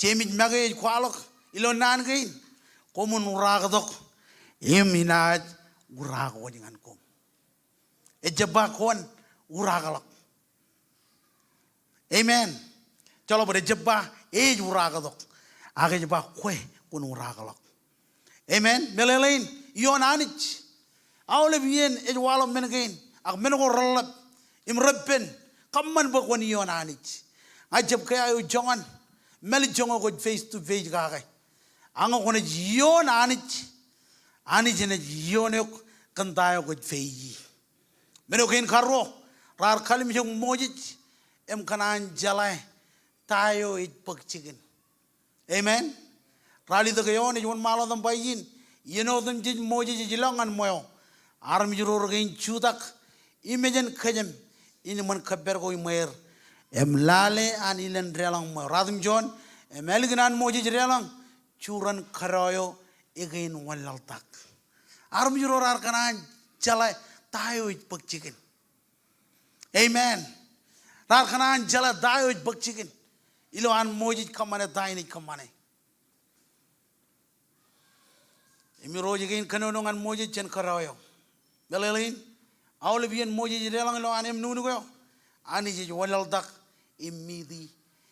Jemes make ej kwaḷọk ilo naan kein, koṃwin uraaktok im inaaj uraak wōj ñan koṃ. Ejjab ba kwōn uraakḷọk. Amen. Joḷọk bōd, ejjab ba ej uraaktok, ak ej ba kwe kwōn uraakḷọk. Amen. Meḷeḷein, ioon Anij. Aolep iien ej waḷọk men kein, ak men ko reḷḷap im reppen, kōṃṃan bwe kwōn ioon Anij. Ña ijjab kea eo joñan mālejjoñ eo kwōj face to face kake. Ak ñe kwōnaaj ioon Anij, Anij enaaj ioon eok kōn ta eo kwōj face e. Men eo kein karuo, raar kallimjek Moses im kōṇaan jeḷā ta eo ej bōk jikin. Amen. Ralitōk eoon ej wōnṃaanḷọk im ba ijin, iien otemjej Moses ej lọk ñan ṃweo, armej ro rekein jutak i mejān kōjām in iṃōn kōppād ko iṃweer im lale an ilen deḷọñ ṃweo. Ratimjuon, im ālikin an Moses deḷọñ, juran kōdọ eo ekein wanlaḷtak. Armej ro raar kōṇaan jeḷā ta eo ej bōk jikin. Amen. Raar kōṇaan jeḷā ta eo ej bōk jikin ilo an Moses kōṃṃane ta in ej kōṃṃane. Im irooj kein kōnono ñan Moses jān kōdọ eo. Meḷeḷein, aolep iien Moses ej deḷọñ ilo an emnuknuk eo, Anij ej wanlaḷtak im miti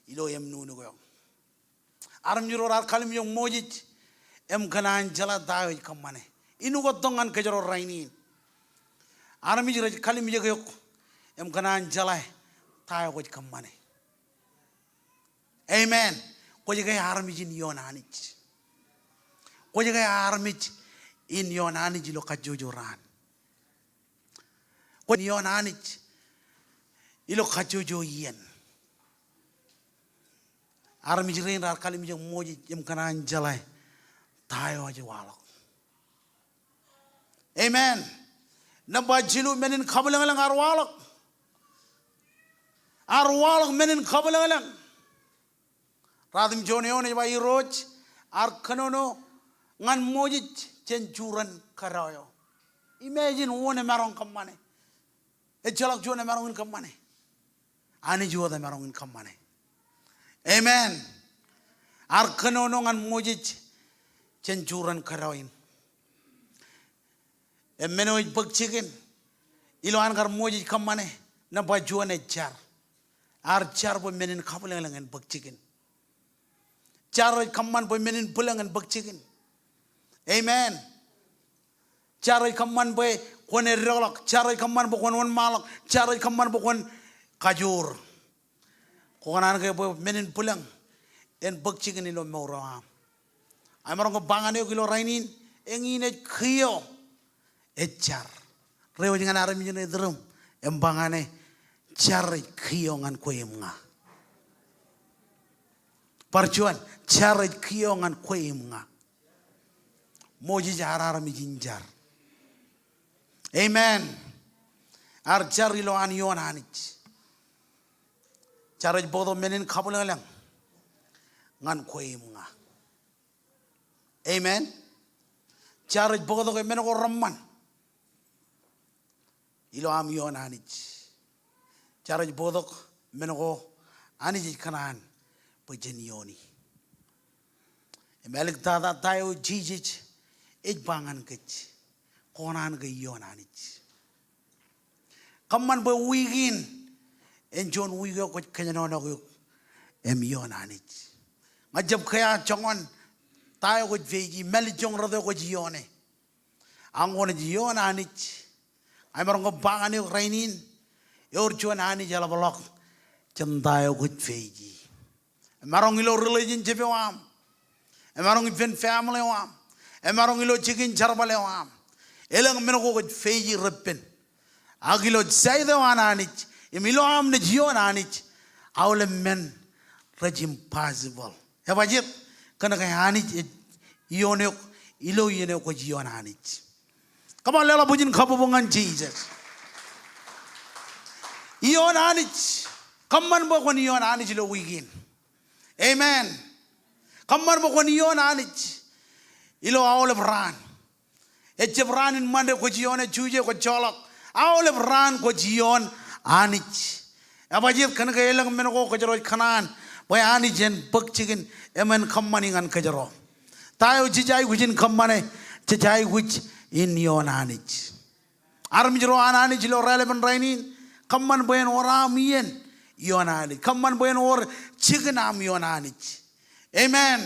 ilo emnuknuk eo. Armej ro raar kallimjek Moses im kōṇaan jeḷā ta eo ej kōṃṃane. Inukōttok ñan kōjro rainin. Armej rej kallimjek eok im kōṇaan jeḷā ta eo kwōj kōṃṃane. Amen. Kwōj ke armej in ioon Anij. Kwōj ke armej in ioon Anij ilo kajjojo raan. Kwōj ioon Anij ilo kajjojo iien. Armej rein raar kallimjek Moses im kōṇaan jeḷā ta eo ej waḷọk. Amen. Nōṃba jilu, men in kabwilōñlōñ ear waḷọk. Ear waḷọk men in kabwilōñlōñ. Ratimjuon eoon ej ba irooj ear kōnono ñan Moses jān juran kōdọ eo. Imagine wōn emaroñ kōṃṃane. Ejjeḷọk juon emaroñ in kōṃṃane. Anij wōt emaroñ in kōṃṃane. Amen. Ear kōnono ñan Moses jān juran kōdọ in. Im men eo ej bōk jikin ilo an kar Moses kōṃṃane, nōṃba juon ej jar. Ear jar bwe men in kabwilōñlōñ en bōk jikin. Jar ej kōṃṃan bwe men in bwilōñ en bōk jikin. Amen. Jar ej kōṃṃan bwe kwōn eddeḷọk. Jar ej kōṃṃan bwe kwōn wōnṃaanḷọk. Jar ej kōṃṃan bwe kwōn kajoor. Kwō kōṇaan ke bwe men in bwilōñ en bōk jikin ilo mour eo aṃ. Ak imaroñ ke ba ñan eok ilo rainin, eñin ej kiiō ej jar. Reiwōj ñan armej eo iturūṃ im ba ñan e, jar ej kiiō ñan kwe im ña. Bar juon, jar ej kiiō ñan kwe im ña. Moses ear armej in jar. Amen. Ear jar ilo an ioon Anij. Jar ej bōktok men in kabwilōñlōñ ñan kwe im ña. Amen. Jar ej bōktok men ko reṃṃan ilo aṃ ioon Anij. Jar ej bōktok men ko Anij ej kōṇaan bwe jen iooni. Im āliktata ta eo Jisōs ej ba ñan kōj, kwō kōṇaan ke ioon Anij. Kōṃṃan bwe wiik in en juon wiik eo kwōj kōjenolọk eok im ioon Anij. Ña jab kea joñan ta eo kwōj face-i, mālejjoñ rot eo kwōj ioone. Ak kwōnaaj ioon Anij. Ak imaroñ ke ba ñan eok rainin, ewōr juon Anij eḷapḷọk jān ta eo kwōj face-i. Emaroñ ilo relationship eo aṃ. Emaroñ ippān family eo aṃ. Emaroñ ilo jikin jerbal eo aṃ. Elōñ men ko kwōj face-i reppen. Ak ilo side eo an Anij, im ilo aṃ naaj ioon Anij, aolep men rej impossible. Ebajjeet? Kōnke Anij ej ioon eok ilo iien eo kwōj ioon Anij. Come on, leḷọk bwijin kabbokbok ñan Jisōs. Ioon Anij. Kōṃṃan bwe kwōn ioon Anij ilo wiik in. Amen. Kōṃṃan bwe kwōn ioon Anij ilo aolep raan. Ejjab raan in Monday kwōj ioone, Tuesday kwōj joḷọk. Aolep raan kwōj ioon Anij. Ebajjeet? Kōnke elōñ men ko kōjro ej kōṇaan bwe Anij en bōk jikin im en kōṃṃani ñan kōjro. Ta eo jej aikuj in kōṃṃane? Jej aikuj in ioon Anij. Armej ro an Anij ilo raelepin rainin, kōṃṃan bwe en wōr aṃ iien ioon Anij. Kōṃṃan bwe en wōr jikin aṃ ioon Anij. Amen.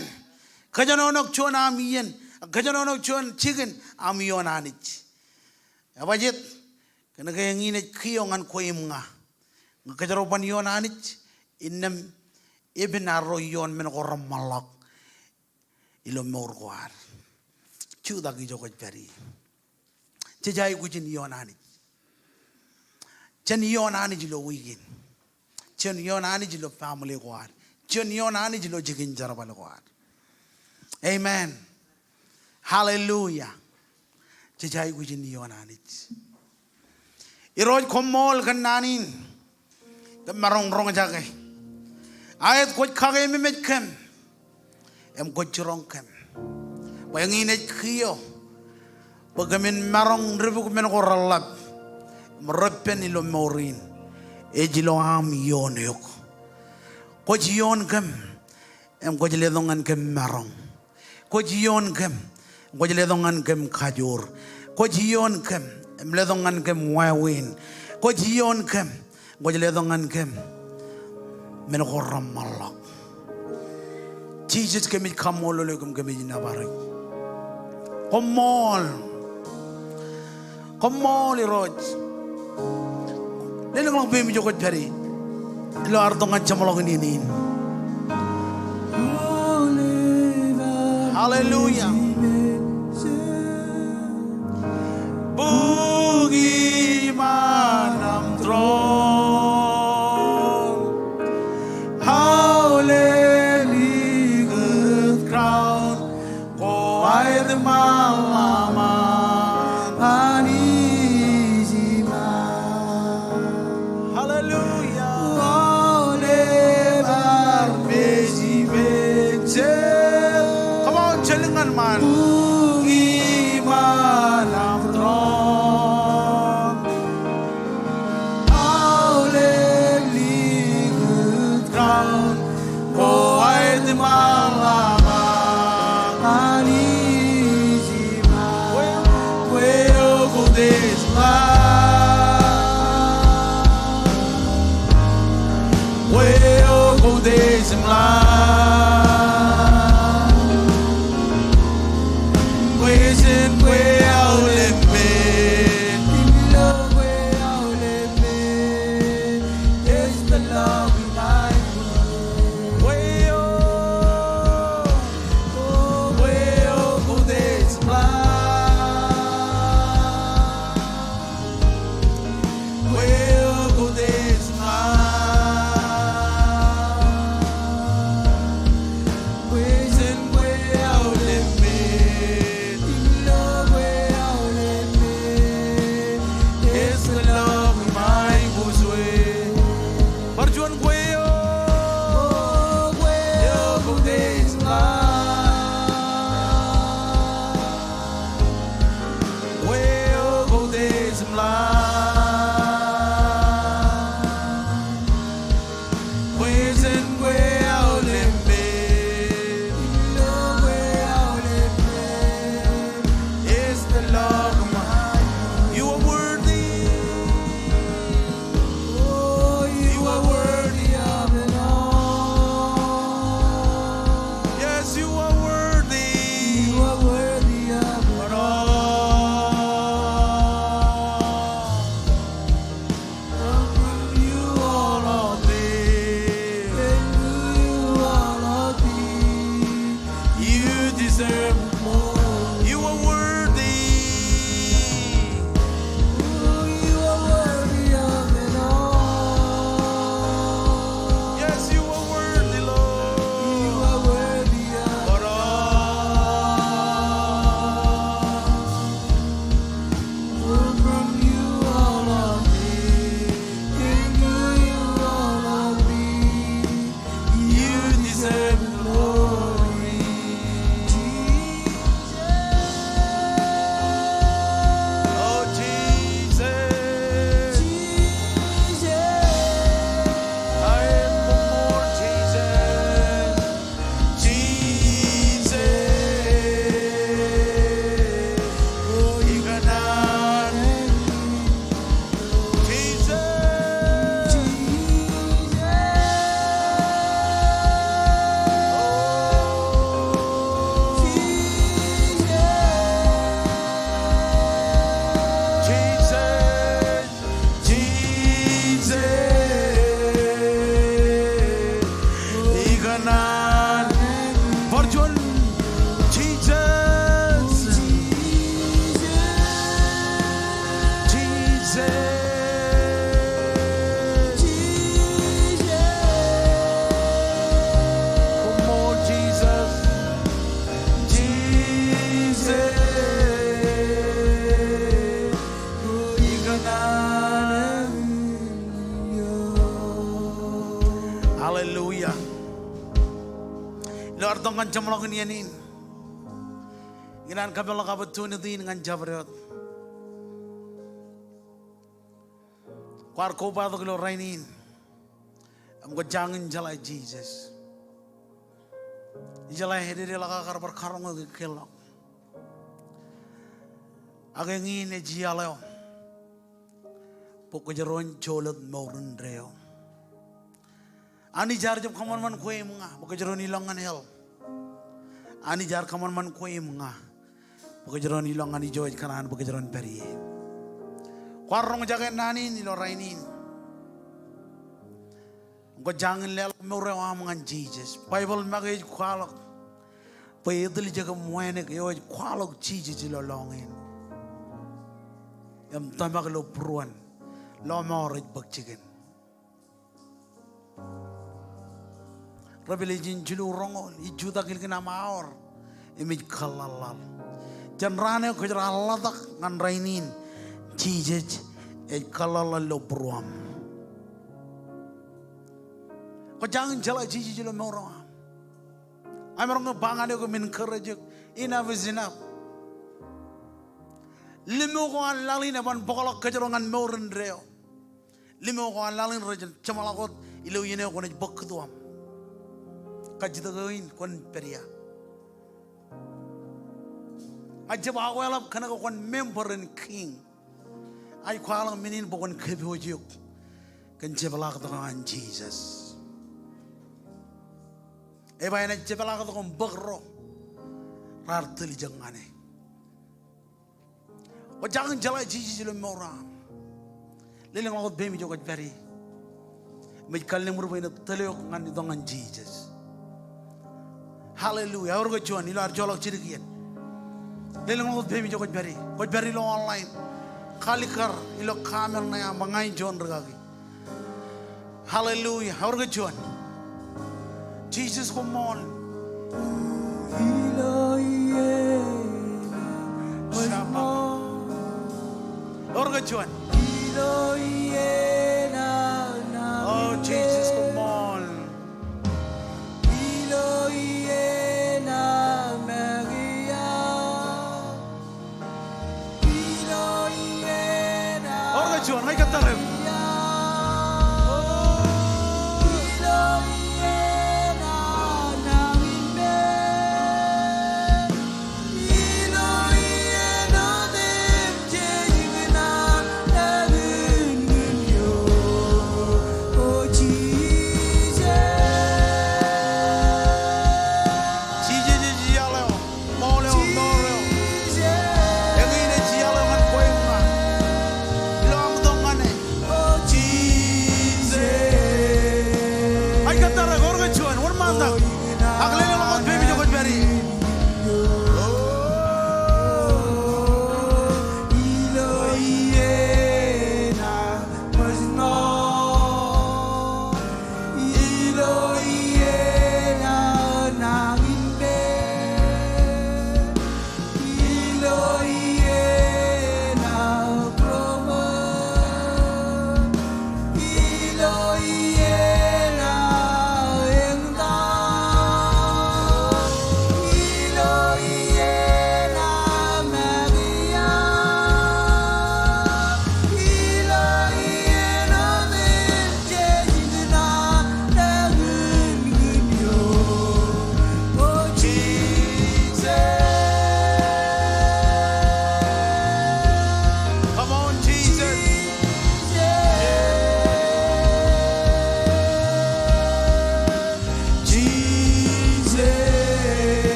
Kōjenolọk juon aṃ iien, kōjenolọk juon jikin aṃ ioon Anij. Ebajjeet? Kōnke eñin ej kiiō ñan kwe im ña. Ñe kōjro ban ioon Anij, innām epen arro ioon men ko reṃṃanḷọk ilo mour ko ad. Jutak ijo kwōj pād ie. Jej aikuj in ioon Anij. Jen ioon Anij ilo wiik in. Jen ioon Anij ilo family ko ad. Jen ioon Anij ilo jikin jerbal ko ad. Amen. Hallelujah. Jej aikuj in ioon Anij. Irooj, koṃṃool kōn naan in. Kōm maroñ roñjake aet kwōj kakeememej kōm im kwōj jiroñ kōm. Bwe eñin ej kiiō bwe kōmin maroñ dipuk men ko reḷap im reppen ilo mour in. Ej ilo aṃ ioon eok. Kwōj ioon kōm im kwōj letok ñan kōm maroñ. Kwōj ioon kōm im kwōj letok ñan kōm kajoor. Kwōj ioon kōm im letok ñan kōm wāween. Kwōj ioon kōm im kwōj letok ñan kōm men ko reṃṃanḷọk. Jisōs, kōmij kaṃṃoolol eok im kōmij nōbar eok. Koṃṃool. Koṃṃool Irooj. Lelōñḷọk peiṃ ijo kwōj pād ie ilo ad itok ñan jeṃḷọkin iien in. Hallelujah. Bukwi ṃaan aṃ throne. Aolep likūt crown ko aet im ḷōmṇak Anij iṃaan. Hallelujah. Aolep bar pād ippān jet. Come on, jen lōñ ñan ṃaan. Bukwi ṃaan aṃ throne. Aolep likūt crown ko aet im ḷōmṇak Anij iṃaan. Kwe eo koṃ te ej ḷak. Kwe eo koṃ te ej ḷak. Kwe jen kwe aolep Hallelujah. Ilo ad tok ñan jeṃḷọkin iien in, ikōṇaan kapeḷḷọk opportunity in ñan jabdewōt. Kwaar kobatok ilo rainin im kwō jañin jeḷā Jisōs. Ijeḷā ededeḷọk aō kar bar karoñ eok ikkeḷḷọk. Ak eñin ej iaḷ eo bwe kwōjeroñ jolōt mour indeeo. Anij ear jab kōṃanṃan kwe im ña bwe kōjeroñ ilọk ñan hell. Anij ear kōṃanṃan kwe im ña bwe kōjeroñ ilọk ñan ijo ej kōṇaan bwe kōjeroñ pād ie. Kwaar roñjake naan in ilo rainin. Kwō jañin leḷọk mour eo aṃ ñan Jisōs. Baibōḷ make ej kwaḷọk bwe etiljek im wānōk eo ej kwaḷọk Jisōs ilo lọñiin im tōmak ilo būruon lọmọọr ej bōk jikin. Revelation jilu roñoul, ij jutak ilikin aṃ aor im ij kōḷḷaḷḷaḷ. Jān raan eo kōjro ḷotak ñan rainin, Jisōs ej kōḷḷaḷḷaḷ ilo būruōṃ. Kwō jañin jeḷā Jisōs ilo mour eo aṃ. Emaroñ ke ba ñan eok im encourage eok, enough is enough. Limo ko an laḷ in eban bōkḷọk kōjro ñan mour indeeo. Limo ko an laḷ in rej jeṃḷọk wōt ilo iien eo kwōnaaj bōk kūtuōṃ. Kajjitōk eo in kwōn pād ia? Ña ij jab akwāḷọk kōn ke kwōn member in King. Ij kwaḷọk men in bwe kwōn kōpooj eok kōn jepḷaaktok eo an Jisōs. Ej ba enaaj jepḷaaktok im bōk ro raar tiljek ñan e. Kwō jañin jeḷā Jisōs ilo mour eo aṃ. Lelōñḷọk wōt peiṃ ijo kwōj pād ie. Im ij kallimur bwe inaaj tōl eok ñan itok ñan Jisōs. Hallelujah. Eor ke juon ilo ad joḷọk jidik iien? Lelōñḷọk wōt peiṃ ijo kwōj pād ie. Kwōj pād ilo online, kalikkar ilo comment ṇe aṃ bwe ña in juon rikaki. Hallelujah. Eor ke juon? Jisōs koṃṃool. Eor ke juon? O Jisōs koṃṃool. Eor ke juon? Ña ij kōttar eok. Jisōs ej iaḷ eo, ṃool eo, mour eo. Eñin ej iaḷ eo ñan kwe im ña ilo aṃ itok ñan e. Jisōs. Ij kōttar eok, eor ke juon? Wōnṃaantak. Ak lelōñḷọk wōt peiṃ ijo kwōj pād ie. Come on, Jesus.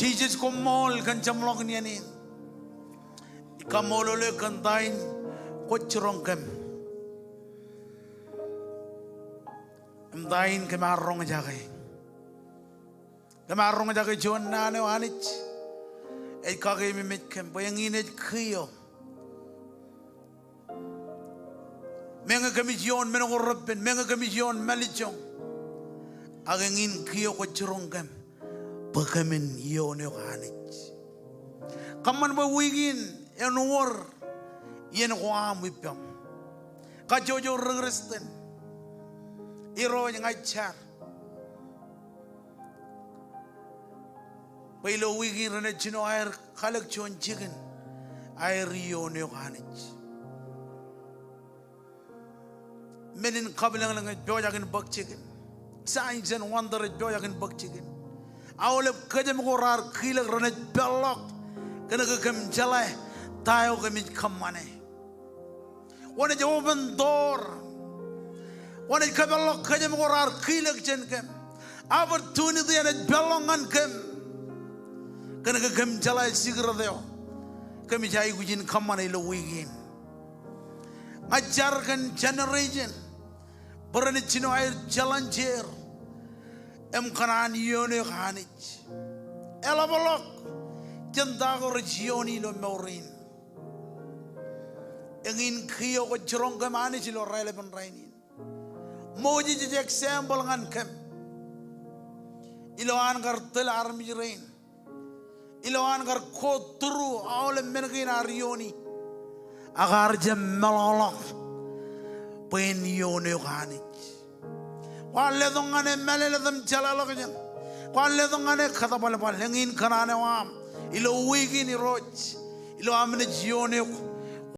Jisōs, koṃṃool kōn jeṃḷọkin iien in. Ij kaṃṃoolol eok kōn ta in kwōj jiroñ kōm. Im ta in kōm ar roñjake? Kōm ar roñjake juon naan eo Anij ej kakeememej kōm bwe eñin ej kiiō. Meñe kōmij ioon men ko repen, meñe kōmij ioon mālejjoñ, ak eñin kiiō kwōj jiroñ kōm bwe kōmin ioon eok Anij. Kōṃṃan bwe wiik in en wōr iien ko aṃ ippaṃ. Kajjojo ri Kristian, Irooj, ña ij jar bwe ilo wiik in renaaj jino aer kalōk juon jikin aer ioon eok Anij. Men in kabwilōñlōñ ej pojak in bōk jikin. Signs and wonder ej pojak in bōk jikin. Aolep kōjām ko raar kilōk renaaj peḷḷọk kōnke kōm jeḷā ta eo kōmij kōṃṃane. Kwōnaaj open door. Kwōnaaj kōpeḷḷọk kōjām ko raar kilōk jān kōm. Opportunity enaaj peḷḷọk ñan kōm kōnke kōm jeḷā secret eo kōmij aikuj in kōṃṃane ilo wiik in. Ña ij jar kōn generation bwe renaaj jino aer challenge er im kōṇaan ioon eok Anij. Eḷapḷọk jān ta ko rej iooni ilo mour in. Eñin kiiō kwōj jiroñ kōm Anij ilo raelepen rainin. Moses ej example ñan kōm ilo an kar tōl armej rein, ilo an kar go through aolep men kein ear iooni, ak ear jab meḷọkḷọk bwe en ioon eok Anij. Kwaar letok ñan e mālōtlōt im jeḷāḷọkjeṇ. Kwaar letok ñan e kōtbalbal. Eñin kōṇaan eo aṃ ilo wiik in, Irooj, ilo am naaj ioon eok